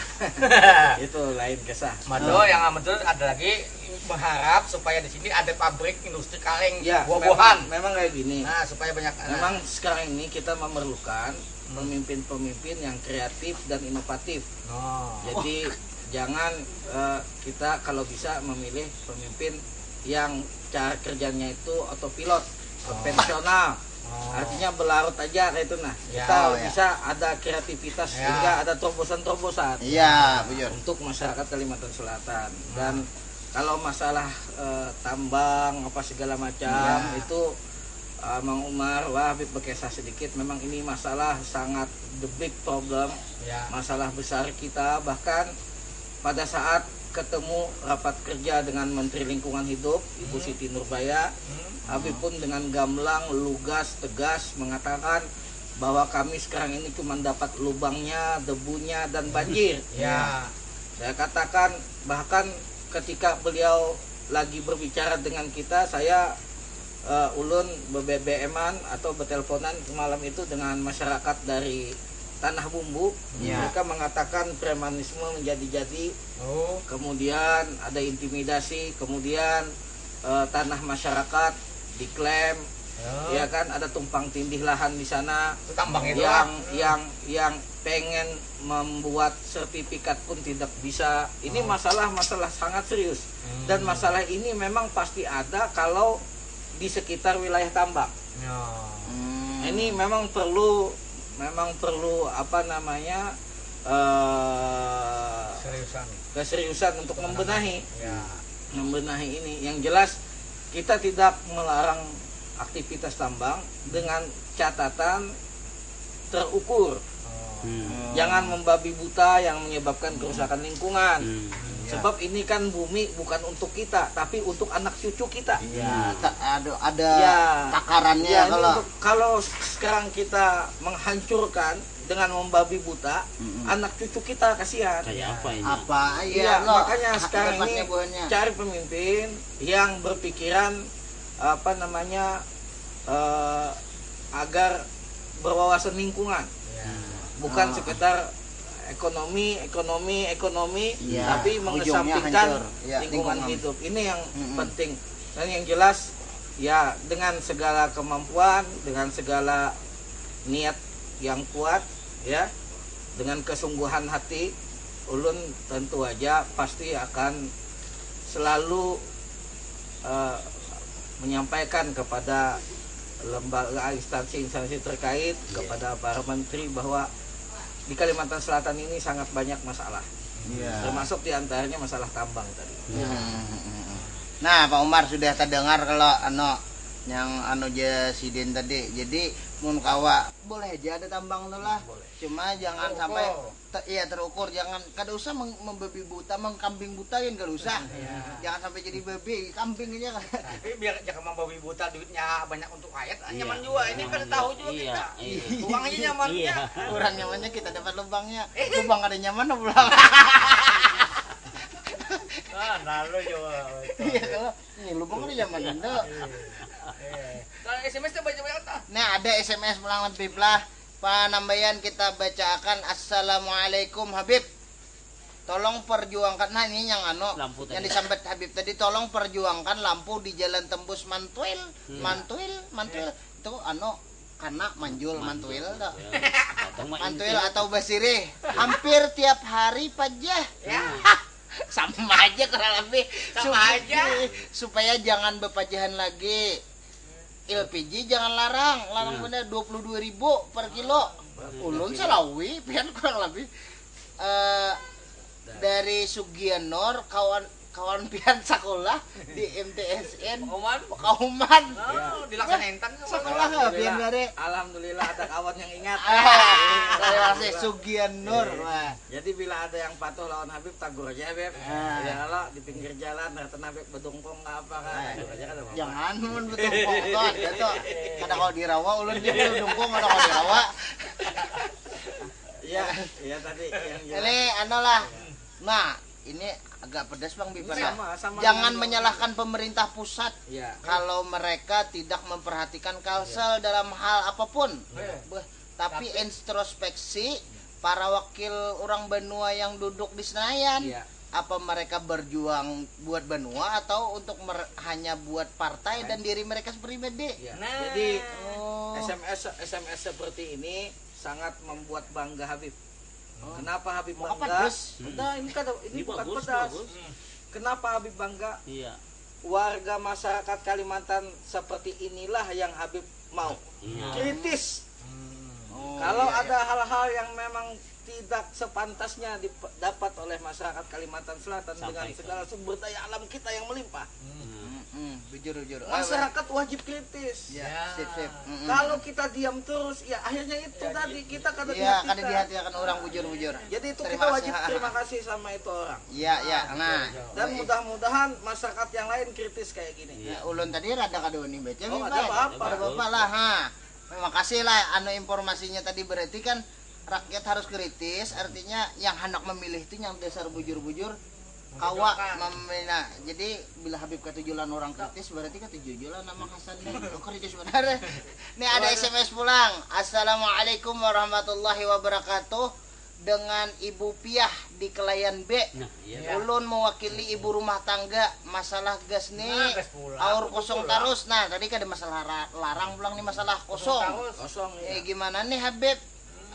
Itu lain kisah. Mado, Hmm. yang amat tu ada lagi berharap supaya di sini ada pabrik industri kaleng Ya, buah-buahan. memang, memang kayak gini. Nah, supaya banyak, nah. Memang sekarang ini kita memerlukan Hmm. pemimpin-pemimpin yang kreatif dan inovatif. Oh. Jadi, jangan, eh, kita kalau bisa memilih pemimpin yang cara kerjanya itu autopilot, Oh. konvensional. Oh. Artinya berlarut aja kayak itu, nah. Ya. Kita Oh, ya. bisa ada kreativitas Ya. sehingga ada terobosan-terobosan Iya, bujur. untuk masyarakat Kalimantan Selatan. Dan Hmm. kalau masalah, eh, tambang apa segala macam Ya. itu Amang Umar, wah, Habib berkisah sedikit. Memang ini masalah sangat the big problem, ya, masalah besar kita. Bahkan pada saat ketemu rapat kerja dengan Menteri Lingkungan Hidup, Ibu, hmm, Siti Nurbaya, hmm, Habib pun dengan gamblang, lugas, tegas mengatakan bahwa kami sekarang ini cuma dapat lubangnya, debunya, dan banjir. Ya. Saya katakan, bahkan ketika beliau lagi berbicara dengan kita, saya, eh, ulun be-B B M-an atau berteleponan malam itu dengan masyarakat dari Tanah Bumbu. Ya. Mereka mengatakan premanisme menjadi-jadi. Oh. Kemudian ada intimidasi, kemudian, eh, tanah masyarakat diklaim. Ya. Ya kan, ada tumpang tindih lahan di sana. Itu tambang itu, yang, ah, yang, yang pengen membuat sertifikat pun tidak bisa. Ini, oh, masalah, masalah sangat serius. Hmm. Dan masalah ini memang pasti ada kalau di sekitar wilayah tambang. Ya. Hmm. Ini memang perlu, memang perlu, apa namanya, eh, seriusan, keseriusan untuk membenahi, ya, membenahi ini. Yang jelas, kita tidak melarang aktivitas tambang dengan catatan terukur. Oh. Hmm. Jangan membabi buta yang menyebabkan kerusakan lingkungan. Hmm. Iya. Sebab ini kan bumi bukan untuk kita, tapi untuk anak cucu kita. Iya, hmm, ta-, ada, ada, ya, takarannya. Ya, ini kalau untuk, kalau sekarang kita menghancurkan dengan membabi buta, mm-mm, anak cucu kita kasihan. Kayak apa ini? Apa? Iya, iya, lo, makanya ha-, sekarang ini buhannya cari pemimpin yang berpikiran, apa namanya, eh, agar berwawasan lingkungan. Ya. Bukan, ah, sekedar ekonomi, ekonomi, ekonomi, ya, tapi mengesampingkan, ujungnya hancur. Ya, lingkungan, lingkungan hidup. Ini yang, mm-mm, penting. Dan yang jelas, ya, dengan segala kemampuan, dengan segala niat yang kuat, ya, dengan kesungguhan hati, ulun tentu aja pasti akan selalu, eh, menyampaikan kepada lembaga, instansi-instansi terkait, iya, kepada para menteri bahwa di Kalimantan Selatan ini sangat banyak masalah. Iya. Termasuk diantaranya masalah tambang tadi. Iya. Hmm. Nah, Pak Umar, sudah terdengar kalau, anu, yang, anu ja sidin tadi. Jadi, mun kawa, boleh aja ada tambang tu lah. Boleh. Cuma jangan sampai terukur. Te-, iya, terukur. Jangan, kada usah meng-, membabi buta, mengkambing buta kan kada usah. Iya. Jangan sampai jadi babi, kambing aja kan. Tapi biar jangan membabi buta, duitnya banyak untuk rakyat, iya, nyaman juga. Ini kan tahu juga, iya, kita. Iya. Uangnya nyaman, iya, ya. Kurang nyamannya kita dapat lubangnya. Eh. Lubang kada nyaman pulang. Ah, lalu juga. Iya, kalau ini lubang kada nyaman, Indo. Iya. Kalau S M S tu baca banyak tah. Nah, ada S M S pulang lebih lah. Panambaian kita bacaakan, "Assalamualaikum, Habib. Tolong perjuangkan," nah, ini yang anu, lampu yang tadi disambat Habib tadi, "Tolong perjuangkan lampu di Jalan Tembus Mantuil." Hmm. Mantuil, Mantuil. Eh. Itu, anu, kana manjul, manjul, Mantuil, tak? Mantuil. Datang mah Mantuil inti. Atau Basirih. Hampir tiap hari pajah. Ya. Sama aja kurang lebih. Sama aja. Supaya jangan bepajahan lagi. L P G jangan larang, larang, nah, bener, dua puluh dua ribu per kilo. Ulun salawi, pian kurang lebih. Eh, dari Sugianor, kawan, kawan pian sekolah di M T S N. Kauman? Kauman. Oh, dilaksanakan. Sekolah, eh, pian, alhamdulillah. Alhamdulillah ada kawan yang ingat. Ah, terima kasih, Sugianor. Iya. Wah. Jadi bila ada yang patuh lawan Habib, tagur aja, Beb. Ah. Ya, kalau di pinggir jalan, rata Habib bedungkung ke apa kan? Ah. Tagur aja kan apa-apa. Jangan mun bedungkung tuh, ada tuh. Kada kalau di rawa, ulun juga bedungkung, kada kalau di rawa. Iya, iya tadi yang jelas. Ini, anu lah. Nah, ini agak pedas, Bang Bipan, ya. Sama, sama. Jangan menyalahkan pemerintah pusat, iya, kalau mereka tidak memperhatikan Kalsel, iya, dalam hal apapun. Iya. Beh, tapi, tapi introspeksi para wakil orang banua yang duduk di Senayan. Iya. Apa mereka berjuang buat banua atau untuk mer-, hanya buat partai dan diri mereka pribadi? Iya. Nah. Jadi, oh, S M S, S M S seperti ini sangat membuat bangga Habib. Oh. Kenapa Habib bangga? Muka pedas. Hmm. Nah, ini kan, ini bukan pedas. Ini bagus, bagus. Kenapa Habib bangga? Iya. Warga masyarakat Kalimantan seperti inilah yang Habib mau. Iya. Kritis. Hmm. Oh, iya, iya. Kalau ada hal-hal yang memang tidak sepantasnya didapat oleh masyarakat Kalimantan Selatan dengan segala sumber daya alam kita yang melimpah. Hmm. Hmm, bujur bujur. Masyarakat wajib kritis. Ya, sip sip. Mm-mm. Kalau kita diam terus, ya akhirnya itu tadi kita kada Iya, kada dihatikan. Dihatiakan orang bujur-bujur. Jadi itu Terima kita kasih. Wajib terima kasih sama itu orang. Iya, iya. Nah, Dan mudah-mudahan masyarakat yang lain kritis kayak gini. Ya, ulun tadi rada kada wani baca. Oh, Bang. ada apa-apa. Ada apa-apa lah, ha. Terima kasih lah anu informasinya tadi, berarti kan rakyat harus kritis, artinya yang hendak memilih itu yang dasar bujur-bujur kawa memina. Jadi bila Habib katuju lawan orang kritis, berarti katuju jua lah nama Hasan ni. Oh, kritis benar. Ini ada S M S pulang. Assalamualaikum warahmatullahi wabarakatuh. Dengan Ibu Piah di Kelayan B. Nah, iya. Ulun mewakili ibu rumah tangga, masalah gas ni. Nah, gas pulang. Aur kosong terus. Nah, tadi kada masalah ra- larang pulang ni, masalah kosong. Kosong ya. Eh, gimana nih, Habib?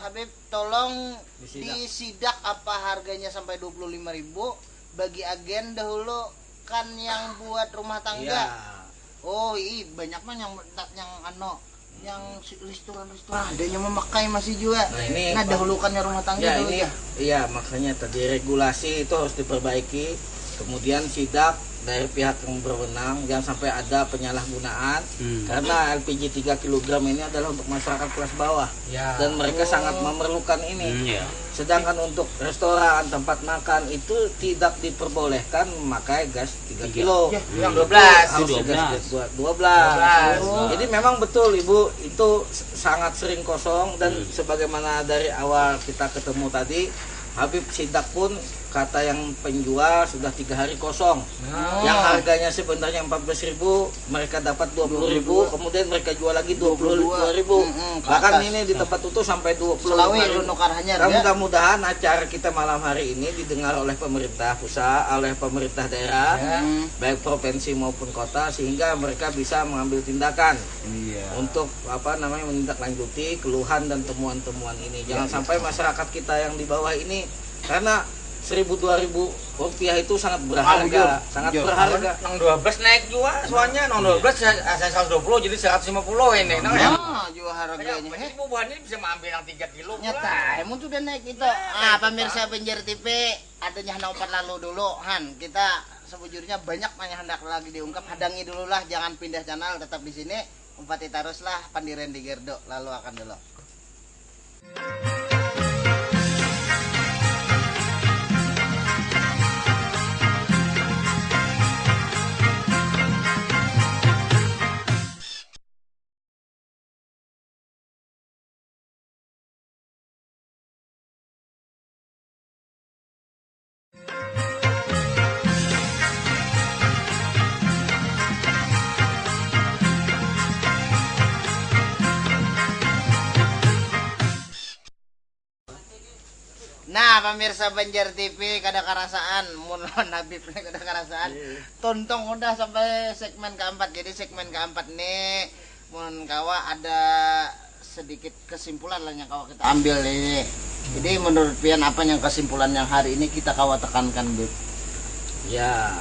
Habib, tolong Disidak. Disidak apa harganya sampai dua puluh lima ribu, bagi agen dahulu kan yang buat rumah tangga. Ya. Oh, ih, banyak mah yang yang anu, yang si- restoran-restoran ada yang memakai masih juga. Nah, ini Nah, Pak- dahulukannya rumah tangga Ya, dulu ini ya. Iya, makanya tadi regulasi itu harus diperbaiki. Kemudian sidak dari pihak yang berwenang, jangan sampai ada penyalahgunaan. Hmm. Karena L P G tiga kilogram ini adalah untuk masyarakat kelas bawah Ya. dan mereka sangat memerlukan ini. Hmm, ya. Sedangkan untuk restoran, tempat makan itu tidak diperbolehkan memakai gas tiga Tiga. kilo. Ya, Yang dua belas. Harus Dua belas. gas dua- dua belas. Dua belas. Jadi memang betul Ibu, itu sangat sering kosong dan Hmm. sebagaimana dari awal kita ketemu tadi, Habib sidak pun kata yang penjual sudah tiga hari kosong. Nah. Yang harganya sebenarnya empat belas ribu, mereka dapat dua puluh ribu, kemudian mereka jual lagi dua puluh dua ribu. Mm-mm, ke Bahkan atas. Ini di tempat itu sampai dua puluh Selawi lu nukar hanyar, Nah, ya. Mudah-mudahan acara kita malam hari ini didengar oleh pemerintah pusat, oleh pemerintah daerah, Hmm. baik provinsi maupun kota, sehingga mereka bisa mengambil tindakan Iya. untuk apa namanya menindaklanjuti keluhan dan temuan-temuan ini. Jangan Iya, iya. Sampai masyarakat kita yang di bawah ini, karena seribu dua ribu rupiah itu sangat berharga, bujur, sangat bujur. Berharga. Nang dua belas naik juga soalnya, nang dua belas saya saya seratus dua puluh jadi seratus lima puluh ini. Nang ya. Ah, juga harganya, Banyak heh. Ibu buahnya bisa mengambil yang tiga kilo. Nyata, mun sudah naik itu. Nah, Ah, naik pemirsa Banjar T V, ada nyah nomor lalu dulu, Han. Kita sebujurnya banyak nanya hendak lagi diungkap, hadangi dulu lah, jangan pindah channel, tetap di sini. Umpati terus lah, Pandiran di Gerdo, lalu akan dulu. Nah, pemirsa Banjar T V, kada karasaan, mun lawan Habib ni kada karasaan. Tuntung udah sampai segmen keempat. Jadi segmen keempat ni mun kawa ada sedikit kesimpulan lah yang kawa kita ambil ini. Jadi menurut pian apa yang kesimpulan yang hari ini kita kawa tekankan, Bib? Ya,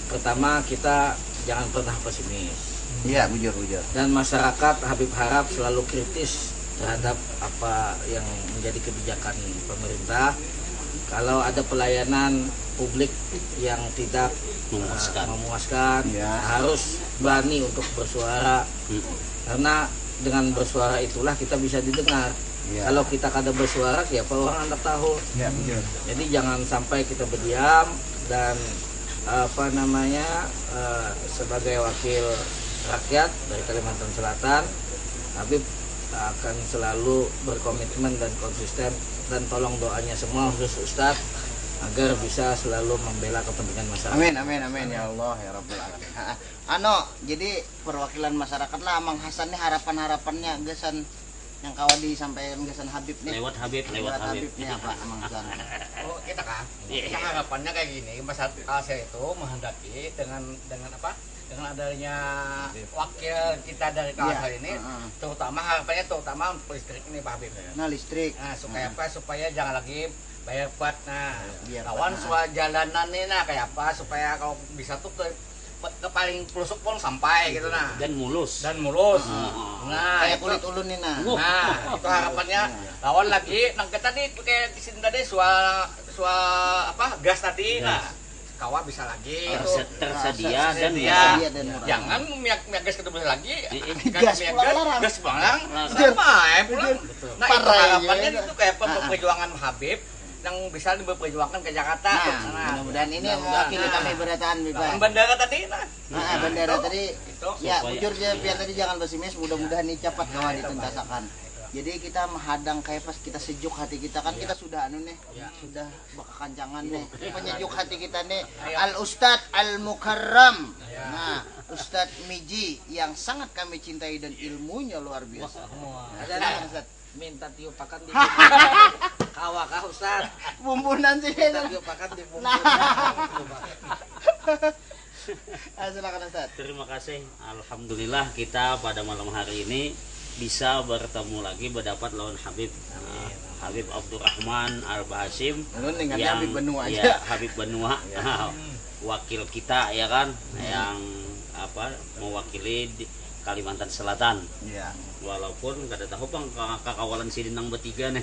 pertama kita jangan pernah pesimis. Iya, bujur bujur. Dan masyarakat Habib harap selalu kritis terhadap apa yang menjadi kebijakan pemerintah. Kalau ada pelayanan publik yang tidak Memuaskan. eh, memuaskan, Ya. Harus berani untuk bersuara. Mm-mm. Karena dengan bersuara itulah kita bisa didengar. Ya. Kalau kita kada bersuara, siapa orang hendak tahu? Ya, bujur. Jadi jangan sampai kita berdiam dan apa namanya eh, sebagai wakil rakyat dari Kalimantan Selatan, Habib akan selalu berkomitmen dan konsisten dan tolong doanya semua khusus Ustadz agar bisa selalu membela kepentingan masyarakat. Amin amin amin ya Allah ya Rabbal alamin. Ha, ha. Ano, jadi perwakilan masyarakat lah, Amang Hasan ni harapan-harapannya gasan yang kawa disampaikan gasan Habib nih. Lewat Habib, lewat Habib. Habib nih apa, Amang Hasan? Oh, kita kah? Iya. Kita harapannya kayak gini, Mas Hasan itu menghendaki dengan dengan apa? Dengan adanya wakil kita dari Kalsel Iya, ini, heeh. Terutama harapannya terutama listrik ini, Pak Habib. Nah, listrik. Nah, supaya apa? Supaya jangan lagi bayar kuat. Nah, Biar lawan kuat, nah. Soal jalanan nih, nah, kayak apa supaya kalau bisa tuh ke ke paling pelusuk pun sampai gitu, nah. Dan mulus. Dan mulus. Heeh. Nah, Kayak itu. Kulit ulun nih, nah. Wah. Nah, itu harapannya lawan lagi nang kita tadi kayak di sini tadi soal soal apa? Gas tadi. Nah, kawa bisa lagi. Terse- tersedia dan Tersedia. murah. Iya, dan murah. Jangan miak miak gas kedua lagi. Iya. Kan Gas miak pulang gas, larang. Gas pulang. Larang. Sama ya pulang. Betul. Nah, Parah itu harapannya iya. Itu kayak apa Ah, ah. perjuangan Habib yang bisa diperjuangkan ke Jakarta. Nah, Nah, mudah-mudahan ini mudah-mudahan. mewakili Nah. kami berataan, Bipa. Bandara tadi nah. Nah, bandara tadi Itu. ya Supaya bujur je biar tadi jangan pesimis, mudah-mudahan ini cepat kawan dituntasakan. Jadi kita menghadang kayak pas kita sejuk hati kita kan kita sudah anu nih, sudah bakakancangan nih, penyejuk hati kita nih. Al Ustadz Al Mukarram, nah Ustadz Miji yang sangat kami cintai dan ilmunya luar biasa. Wah, Ada nih Ustadz. Minta tiupakan di kawa kah Ustaz? Bumbunan sih Minta itu. Tiupakan di bumbu. Nah. Ah, silakan Ustaz. Terima kasih. Alhamdulillah kita pada malam hari ini bisa bertemu lagi, berdapat lawan Habib. Habib Abdurrahman Al Bahasim. Ulun ingatnya Habib Benua Ya, aja. Habib Benua. Wakil kita ya kan yang apa mewakili di Kalimantan Selatan. Iya. Walaupun kada tahu pang ka- kakawalan sidin nang betiga nih.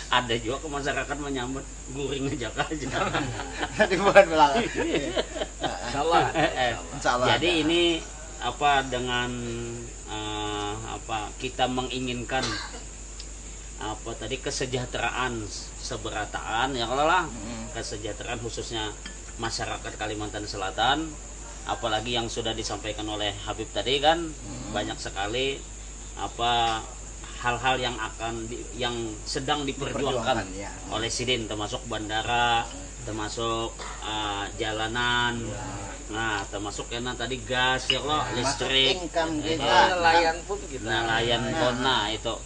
Ada juga ke masyarakat menyambut guring aja kah. Tadi bukan belakang. Salah. Eh, eh. Insya Allah Jadi ada. ini apa dengan eh, apa kita menginginkan apa tadi kesejahteraan seberataan ya kalau lah kesejahteraan khususnya masyarakat Kalimantan Selatan, apalagi yang sudah disampaikan oleh Habib tadi kan banyak sekali apa hal-hal yang akan di, yang sedang diperjuangkan Diperjuangkan, ya. Oleh sidin, termasuk bandara, termasuk uh, jalanan, nah termasuk kena tadi gas ya kalau Masuk listrik, income ya kita. kan? Nelayan pun kita. Nelayan Nah. Pun, nah itu.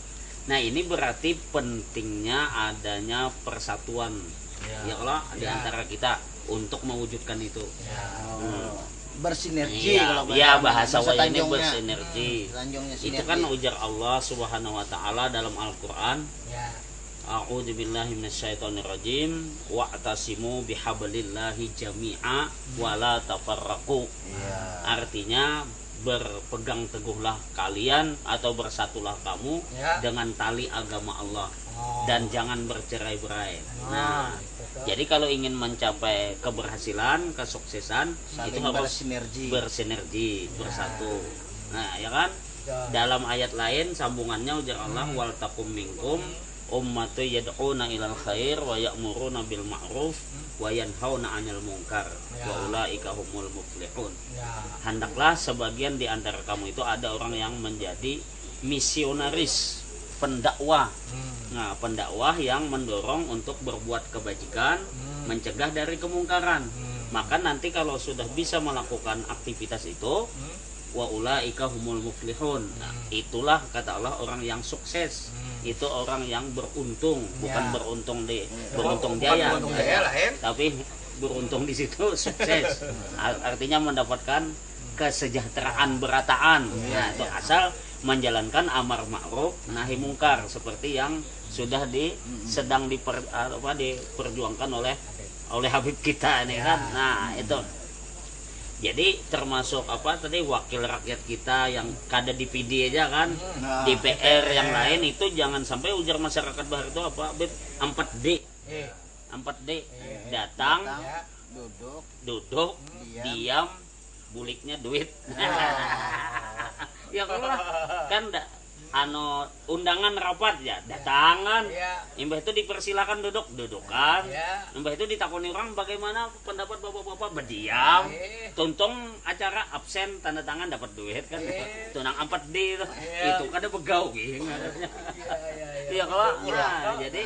Nah ini berarti pentingnya adanya persatuan ya kalau di antara kita untuk mewujudkan itu. Oh, bersinergi Iya, kalau iya, bahasa, bahasa wayahnya Tanjungnya. Bersinergi. Hmm, Tanjungnya Itu sinergi. Kan ujar Allah Subhanahu wa taala dalam Al-Qur'an, Ya. A'udzubillahi minasyaitonirrajim. Wa'tasimu bihablillahi jami'a wa la tafarraqu. Iya. Artinya berpegang teguhlah kalian atau bersatulah kamu Ya. dengan tali agama Allah Oh. dan jangan bercerai-berai. Nah, Jadi kalau ingin mencapai keberhasilan, kesuksesan, Saling itu harus bersinergi. Bersinergi, bersatu. Nah, ya kan? Dalam ayat lain sambungannya ujar Allah wal takum minkum ummatu yad'una ilal khair wa ya'muruna bil ma'ruf wa yanhauna 'anil munkar wa ulaika humul muflihun. Ya. Hendaklah sebagian di antara kamu itu ada orang yang menjadi misionaris, pendakwah. Nah, pendakwah yang mendorong untuk berbuat kebajikan, mencegah dari kemungkaran. Maka nanti kalau sudah bisa melakukan aktivitas itu, wa ulaika humul muflihun. Nah, itulah kata Allah orang yang sukses. Itu orang yang beruntung, bukan Ya. Beruntung di beruntung Bukan jaya. Beruntung Jaya lain. Tapi beruntung di situ sukses. Ar- Artinya mendapatkan kesejahteraan berataan. Nah, itu asal menjalankan amar ma'ruf nahi mungkar seperti yang sudah di sedang diper, apa diperjuangkan oleh oleh Habib kita ini kan. Nah, itu. Jadi termasuk apa tadi wakil rakyat kita yang kada di P D aja kan, Nah, D P R yang lain itu jangan sampai ujar masyarakat bahar itu apa Habib empat D. Eh, Empat D. Datang, Datang, duduk, duduk, Diam. Diam, buliknya duit. Ya kalau lah. Kan da, anu undangan rapat ya, datangan. Iya. Imbah itu dipersilakan duduk, dudukan. Iya. Imbah itu ditakoni orang bagaimana pendapat bapak-bapak, berdiam. Eh. Tuntung acara absen tanda tangan dapat duit kan. Eh. Tunang empat D itu. Iya. Itu kada begawi ngarannya. Iya, iya, iya. Iya kalau Betul. nah, jadi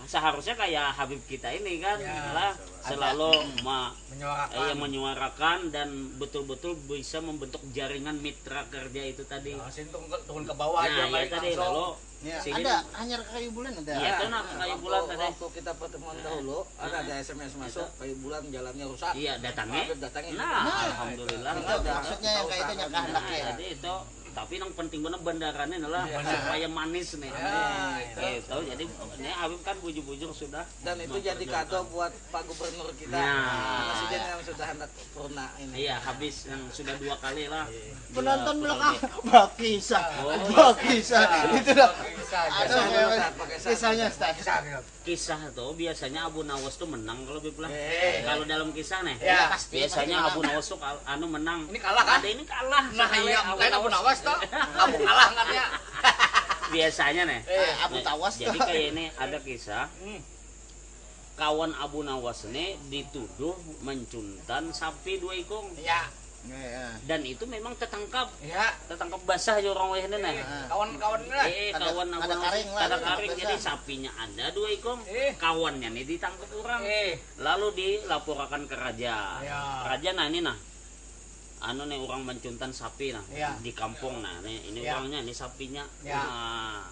seharusnya kayak Habib kita ini kan Ya. lah selalu ma- Menyuarakan. iya, menyuarakan dan betul-betul bisa membentuk jaringan mitra kerja itu tadi. Nah, sini turun ke, turun ke bawah aja Nah, iya balik tadi langsung. lalu Ya, sini ada hanyar kayu bulan ada. Iya, itu nah kayu bulan Waktu, tadi. waktu kita pertemuan dahulu, ada ada S M S masuk, kayu bulan jalannya rusak. Iya, datangnya. Habib datangnya. Nah, alhamdulillah. Itu maksudnya yang kayak itu nyangka hendak Nah, ya. Jadi itu tapi yang penting benar bandaraannya adalah supaya manis nih. Ya, itu. Gitu. Jadi ini Habib kan bujur-bujur sudah Dan itu jadi kado buat Pak Gubernur kita. Nah. Presiden yang sudah Anak purna ini. Iya, habis yang sudah dua kali lah. Iya. Penonton Dua belakang kali. Bakisah, Oh, bakisah. Kisah. Itulah. Kisah aja. Aduh, Kisah memang dulu, Ustaz, pakai kisah. Kisahnya, Ustaz. Kisah, gitu. Kisah tuh biasanya Abu Nawas tuh menang kalau Bib lah. Eh. Kalau dalam kisah nih, Ya. Pasti, biasanya pasti Abu menang. Nawas tuh kal- anu menang. Ini kalah, kan? Ada ini kalah. Nah, Sekali iya, bukan Abu Nawas toh. Abu kalah kan ya. Biasanya nih. Eh, Abu Tawas Jadi tuh. Kayak ini ada kisah. Hmm. Kawan Abu Nawas ini dituduh mencuntan sapi dua ikung. Ya, Iya, iya. Dan itu memang tertangkap. Ya. Tertangkap basah aja orang weh ini nah. Eh, kawan-kawan ini lah. Eh, Kada- kawan kada Abu Nawas karing lah, kada kada karing. basah. Jadi sapinya ada dua ikung. Eh. Kawannya nih ditangkap orang. Eh, Lalu dilaporakan ke raja. Ya. Raja nah ini nah. Anu nih orang mencuntan sapi nah Ya. di kampung nah nih ini Ya. Orangnya ini sapinya. Ya. Nah,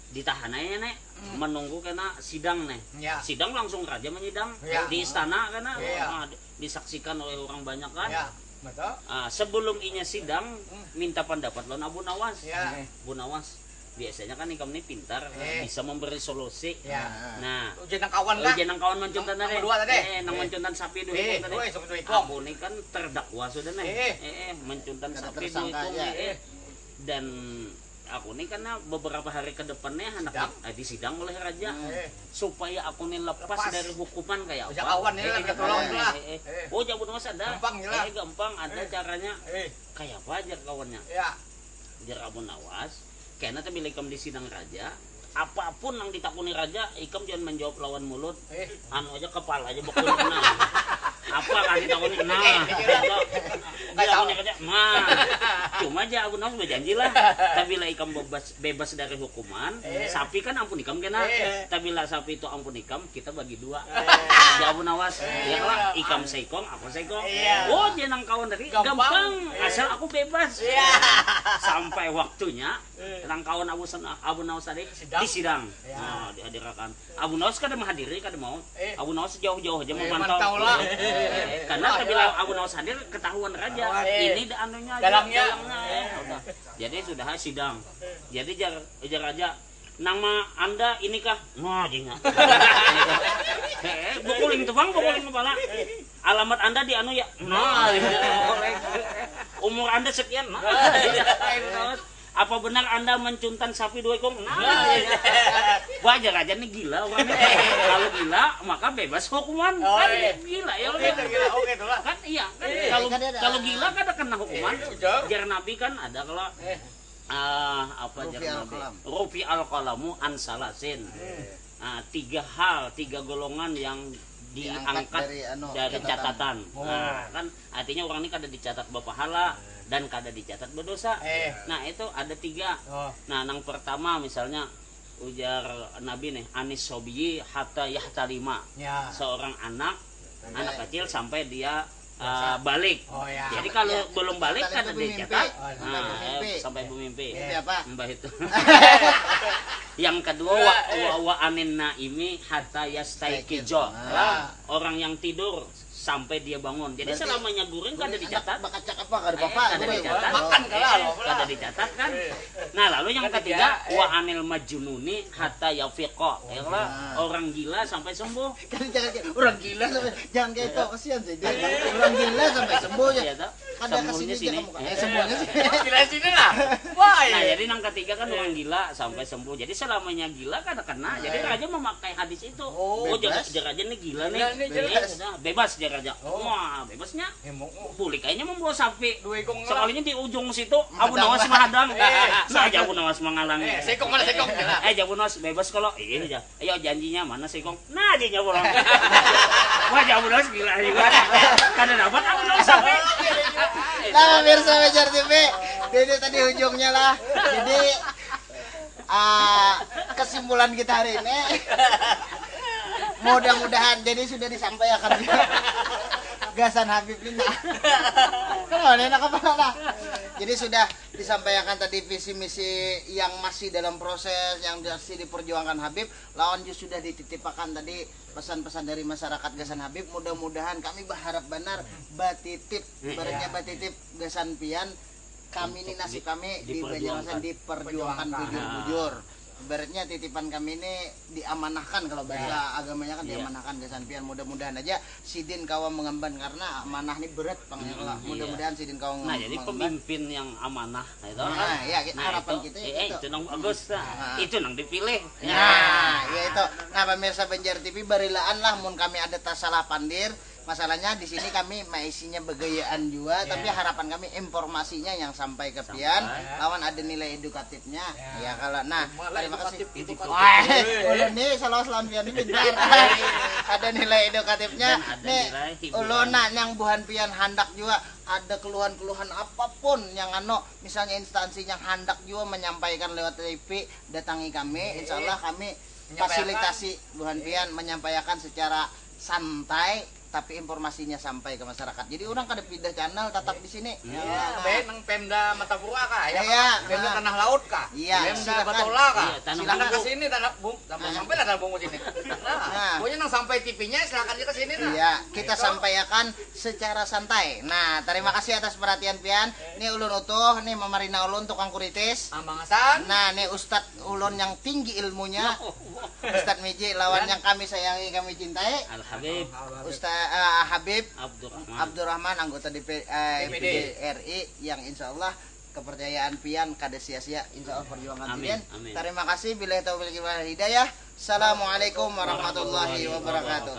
ditahan aja nih Hmm. menunggu kena sidang nih. Ya. Sidang langsung raja menyidang Ya. di istana kena Ya. nah, di- disaksikan oleh orang banyak kan. Ya, betul. Ah, sebelum inya sidang Hmm. minta pendapat lawan Abu Nawas. Ya. Abu Nawas, biasanya kan ikam ini pintar Eh. bisa memberi solusi. Ya. Nah, Ujian nang kawan oh, kah? Jangan kawan mencuntan Nang- tadi. nang dua tadi. Eh, nang Eh. mencuntan sapi dua Eh, ikung tadi. dua ikung, dua ikung. Aku ini kan terdakwa sudah nih. Eh. Eh, eh, mencuntan Kada sapi dua tersangka ikung aja. nih. Eh. Dan aku ini karena beberapa hari ke depannya anak Sidang. eh, disidang oleh raja Hmm. Eh, supaya aku ini lepas, Lepas. Dari hukuman kayak Bisa apa? kawan ini Eh, lah, eh, minta tolong eh, lah. eh, eh. Eh. Oh, Abu Nawas ada. Gampang, gila. Eh, gampang ada Eh. Caranya Eh, kayak apa aja kawannya? Ya. Jar Abu Nawas, kena tapi ikam di sidang raja, apapun yang ditakuni raja, ikam jangan menjawab lawan mulut. Eh. Anu aja kepala aja bakul nah. Apa kan ditakuni nah. Eh, iya. Dia punya kerja, nah. Cuma aja Abu Nawas berjanji lah. Tapi lah ikam bebas bebas dari hukuman, Eh. Sapi kan ampun ikam kena. Eh. Tapi lah sapi itu ampun ikam, kita bagi dua. Eh. Ya Abu Nawas, Eh, ya lah, iya. Ikam seikong, aku seikong. Iya. Oh, dia nang kawan tadi Gampang. gampang, Eh. Asal aku bebas. Iya. Sampai waktunya Eh. Nang kawan Abu Sen- Abu Nawas tadi Sidang. Disidang. Ya. Nah, dihadirakan. Abu Nawas kada menghadiri, kada mau. Eh. Abu Nawas jauh-jauh aja Eh, memantau. mantau lah. Eh, eh, karena Wah, apabila wah. Abu Nawas hadir ketahuan raja. Eh. Ini di anunya aja, Dalangnya. dalangnya, eh. Udah. Jadi sudah sidang. Jadi jar jar raja, "Nama anda inikah?" Nah, jingnya. Eh, bukuling tu bang, bukuling kepala. "Alamat anda di anu ya." Nah, umur anda sekian. Nah, Abu Nawas, "Apa benar anda mencuntan sapi dua ikung?" Nah, wajar aja nih gila orang ini. Kalau gila maka bebas hukuman. Oh, Kan iya. Gila ya Oke, orang. itu gila. Oke, itu lah. Kan iya, kan Iya. Kalau Kan dia ada- kalau gila kan ada kena hukuman. Iya, betul. Jar Nabi kan ada kalau Eh. ah apa jar Rufi Nabi? al-qalam. Rufi al-qalamu an salasin. Nah, tiga hal, tiga golongan yang Diangkat diangkat dari, anu, dari catatan. Catatan. Oh. Nah, kan artinya orang ini kada dicatat berpahala dan kada dicatat berdosa. Eh. Nah, itu ada tiga. Oh. Nah, yang pertama misalnya ujar Nabi nih, "Anis sobiyi hatta yahtalima." Ya. Seorang anak, Sampai anak kecil sampai dia Dewasa. uh, balik. Oh, ya. Jadi kalau Ya, belum balik sampai kada bermimpi. dicatat. Oh, Sampai Nah, bermimpi. eh, sampai bermimpi. Mimpi apa? Mimpi itu. Yang kedua wa, wa, wa anin naimi hatta yastaiqizo. Nah. Orang yang tidur sampai dia bangun. Jadi Berarti selamanya guring kada Anak dicatat. Bakat cakap apa? Kada Eh, apa-apa. kada Gitu. dicatat. Makan kalah, Eh, apa kada lah? Dicatat kan. Eh. Nah, lalu yang Ketiga, ketiga, eh. Wa anil majnuni hatta yafiqo. Ya lah, Nah. Orang gila sampai sembuh. Kan jangan kayak orang gila sampai jangan kayak itu kasihan sih dia. Orang gila sampai sembuh ya. Iya toh? Kada Sembuhnya kesini sini. aja kamu. Eh, sembuhnya sih. Gila sini lah. Wah, Nah, iya. Jadi yang ketiga kan orang gila sampai sembuh. Jadi selamanya gila kada kena. Jadi raja memakai hadis itu. Oh. Oh, jar, Bebas. jar raja ini gila nih. Gila nih, Iya, bebas. Sudah. Bebas jar raja. Oh. Wah, bebasnya. Eh, mau, mau. Bulik kayaknya membawa sapi. Dua ikung lah. Sekalinya di ujung situ Abu Menghadang Nawas lah. menghadang. Eh, Nah, aja Abu Nawas menghalangi. Eh, seikong mana seikong? Eh, aja Abu Nawas bebas kalau iya aja. Ayo janjinya mana seikong? Nah, dia pulang. Wah, aja Abu Nawas gila juga. Kada dapat Abu Nawas sampai. Nah, pemirsa Bejar T V, ini tadi ujungnya lah. Jadi ah, kesimpulan kita hari ini mudah-mudahan jadi sudah disampaikan gasan Habib ini nah. Kenapa nih, enak apa lah? Jadi sudah disampaikan tadi visi misi yang masih dalam proses, yang masih diperjuangkan Habib, lawan juga sudah dititipakan tadi pesan-pesan dari masyarakat gasan Habib. Mudah-mudahan kami berharap benar batitip, Iya. Ibaratnya batitip gasan pian, kami ini Untuk nasib di- kami di diperjuangkan. Banjarmasin diperjuangkan Perjuangkan. bujur-bujur. Ibaratnya titipan kami ini diamanahkan, kalau bahasa agamanya kan diamanahkan gasan pian. Mudah-mudahan aja sidin kawa mengemban karena amanah ini berat pang ya. Kalau mudah-mudahan sidin kawa mengemban. Nah, jadi pemimpin yang amanah, nah, itu kan. Nah, ya, harapan kita itu. Itu nang bagus, nah. Itu nang dipilih. Nah, ya itu. Nah, pemirsa Banjar T V, barilaan lah mun kami ada tasalah pandir. Masalahnya di sini kami maisinya begayaan juga, tapi harapan kami informasinya yang sampai ke pian, lawan ada nilai edukatifnya. Ya, kalau, nah, terima kasih. Wah, ulun nih selawas lawan pian ini pintar. Ada nilai edukatifnya. Nih, ulun nak yang buhan pian handak juga ada keluhan-keluhan apapun yang anu, misalnya instansi yang handak juga menyampaikan lewat T V, datangi kami. Insya Allah kami fasilitasi buhan pian menyampaikan secara santai, tapi informasinya sampai ke masyarakat. Jadi orang kada pindah channel, tetap di sini. Iya, baik nang Pemda Martapura kah? Ya, Pemda Tanah Laut kah? Iya, Pemda Batola kah? Silakan ke sini, Tanah Bung, sampai lah Tanah Bung ke sini. Nah, pokoknya nang sampai T V-nya silakan aja ke sini, nah. Iya, kita sampaikan secara santai. Nah, terima kasih atas perhatian pian. Ini ulun Utuh, nih mamarina ulun tukang kuritis. Amang Hasan. Nah, nih Ustadz ulun yang tinggi ilmunya. Ustadz Miji lawan yang kami sayangi, kami cintai. Al Habib. Ustadz, eh, Habib Abdurrahman. Abdurrahman, anggota D P, eh, D P D R I yang insya Allah kepercayaan pian kada sia-sia, insya Allah perjuangan pian. Terima kasih. Billahi taufiq wal hidayah. Assalamualaikum warahmatullahi wabarakatuh.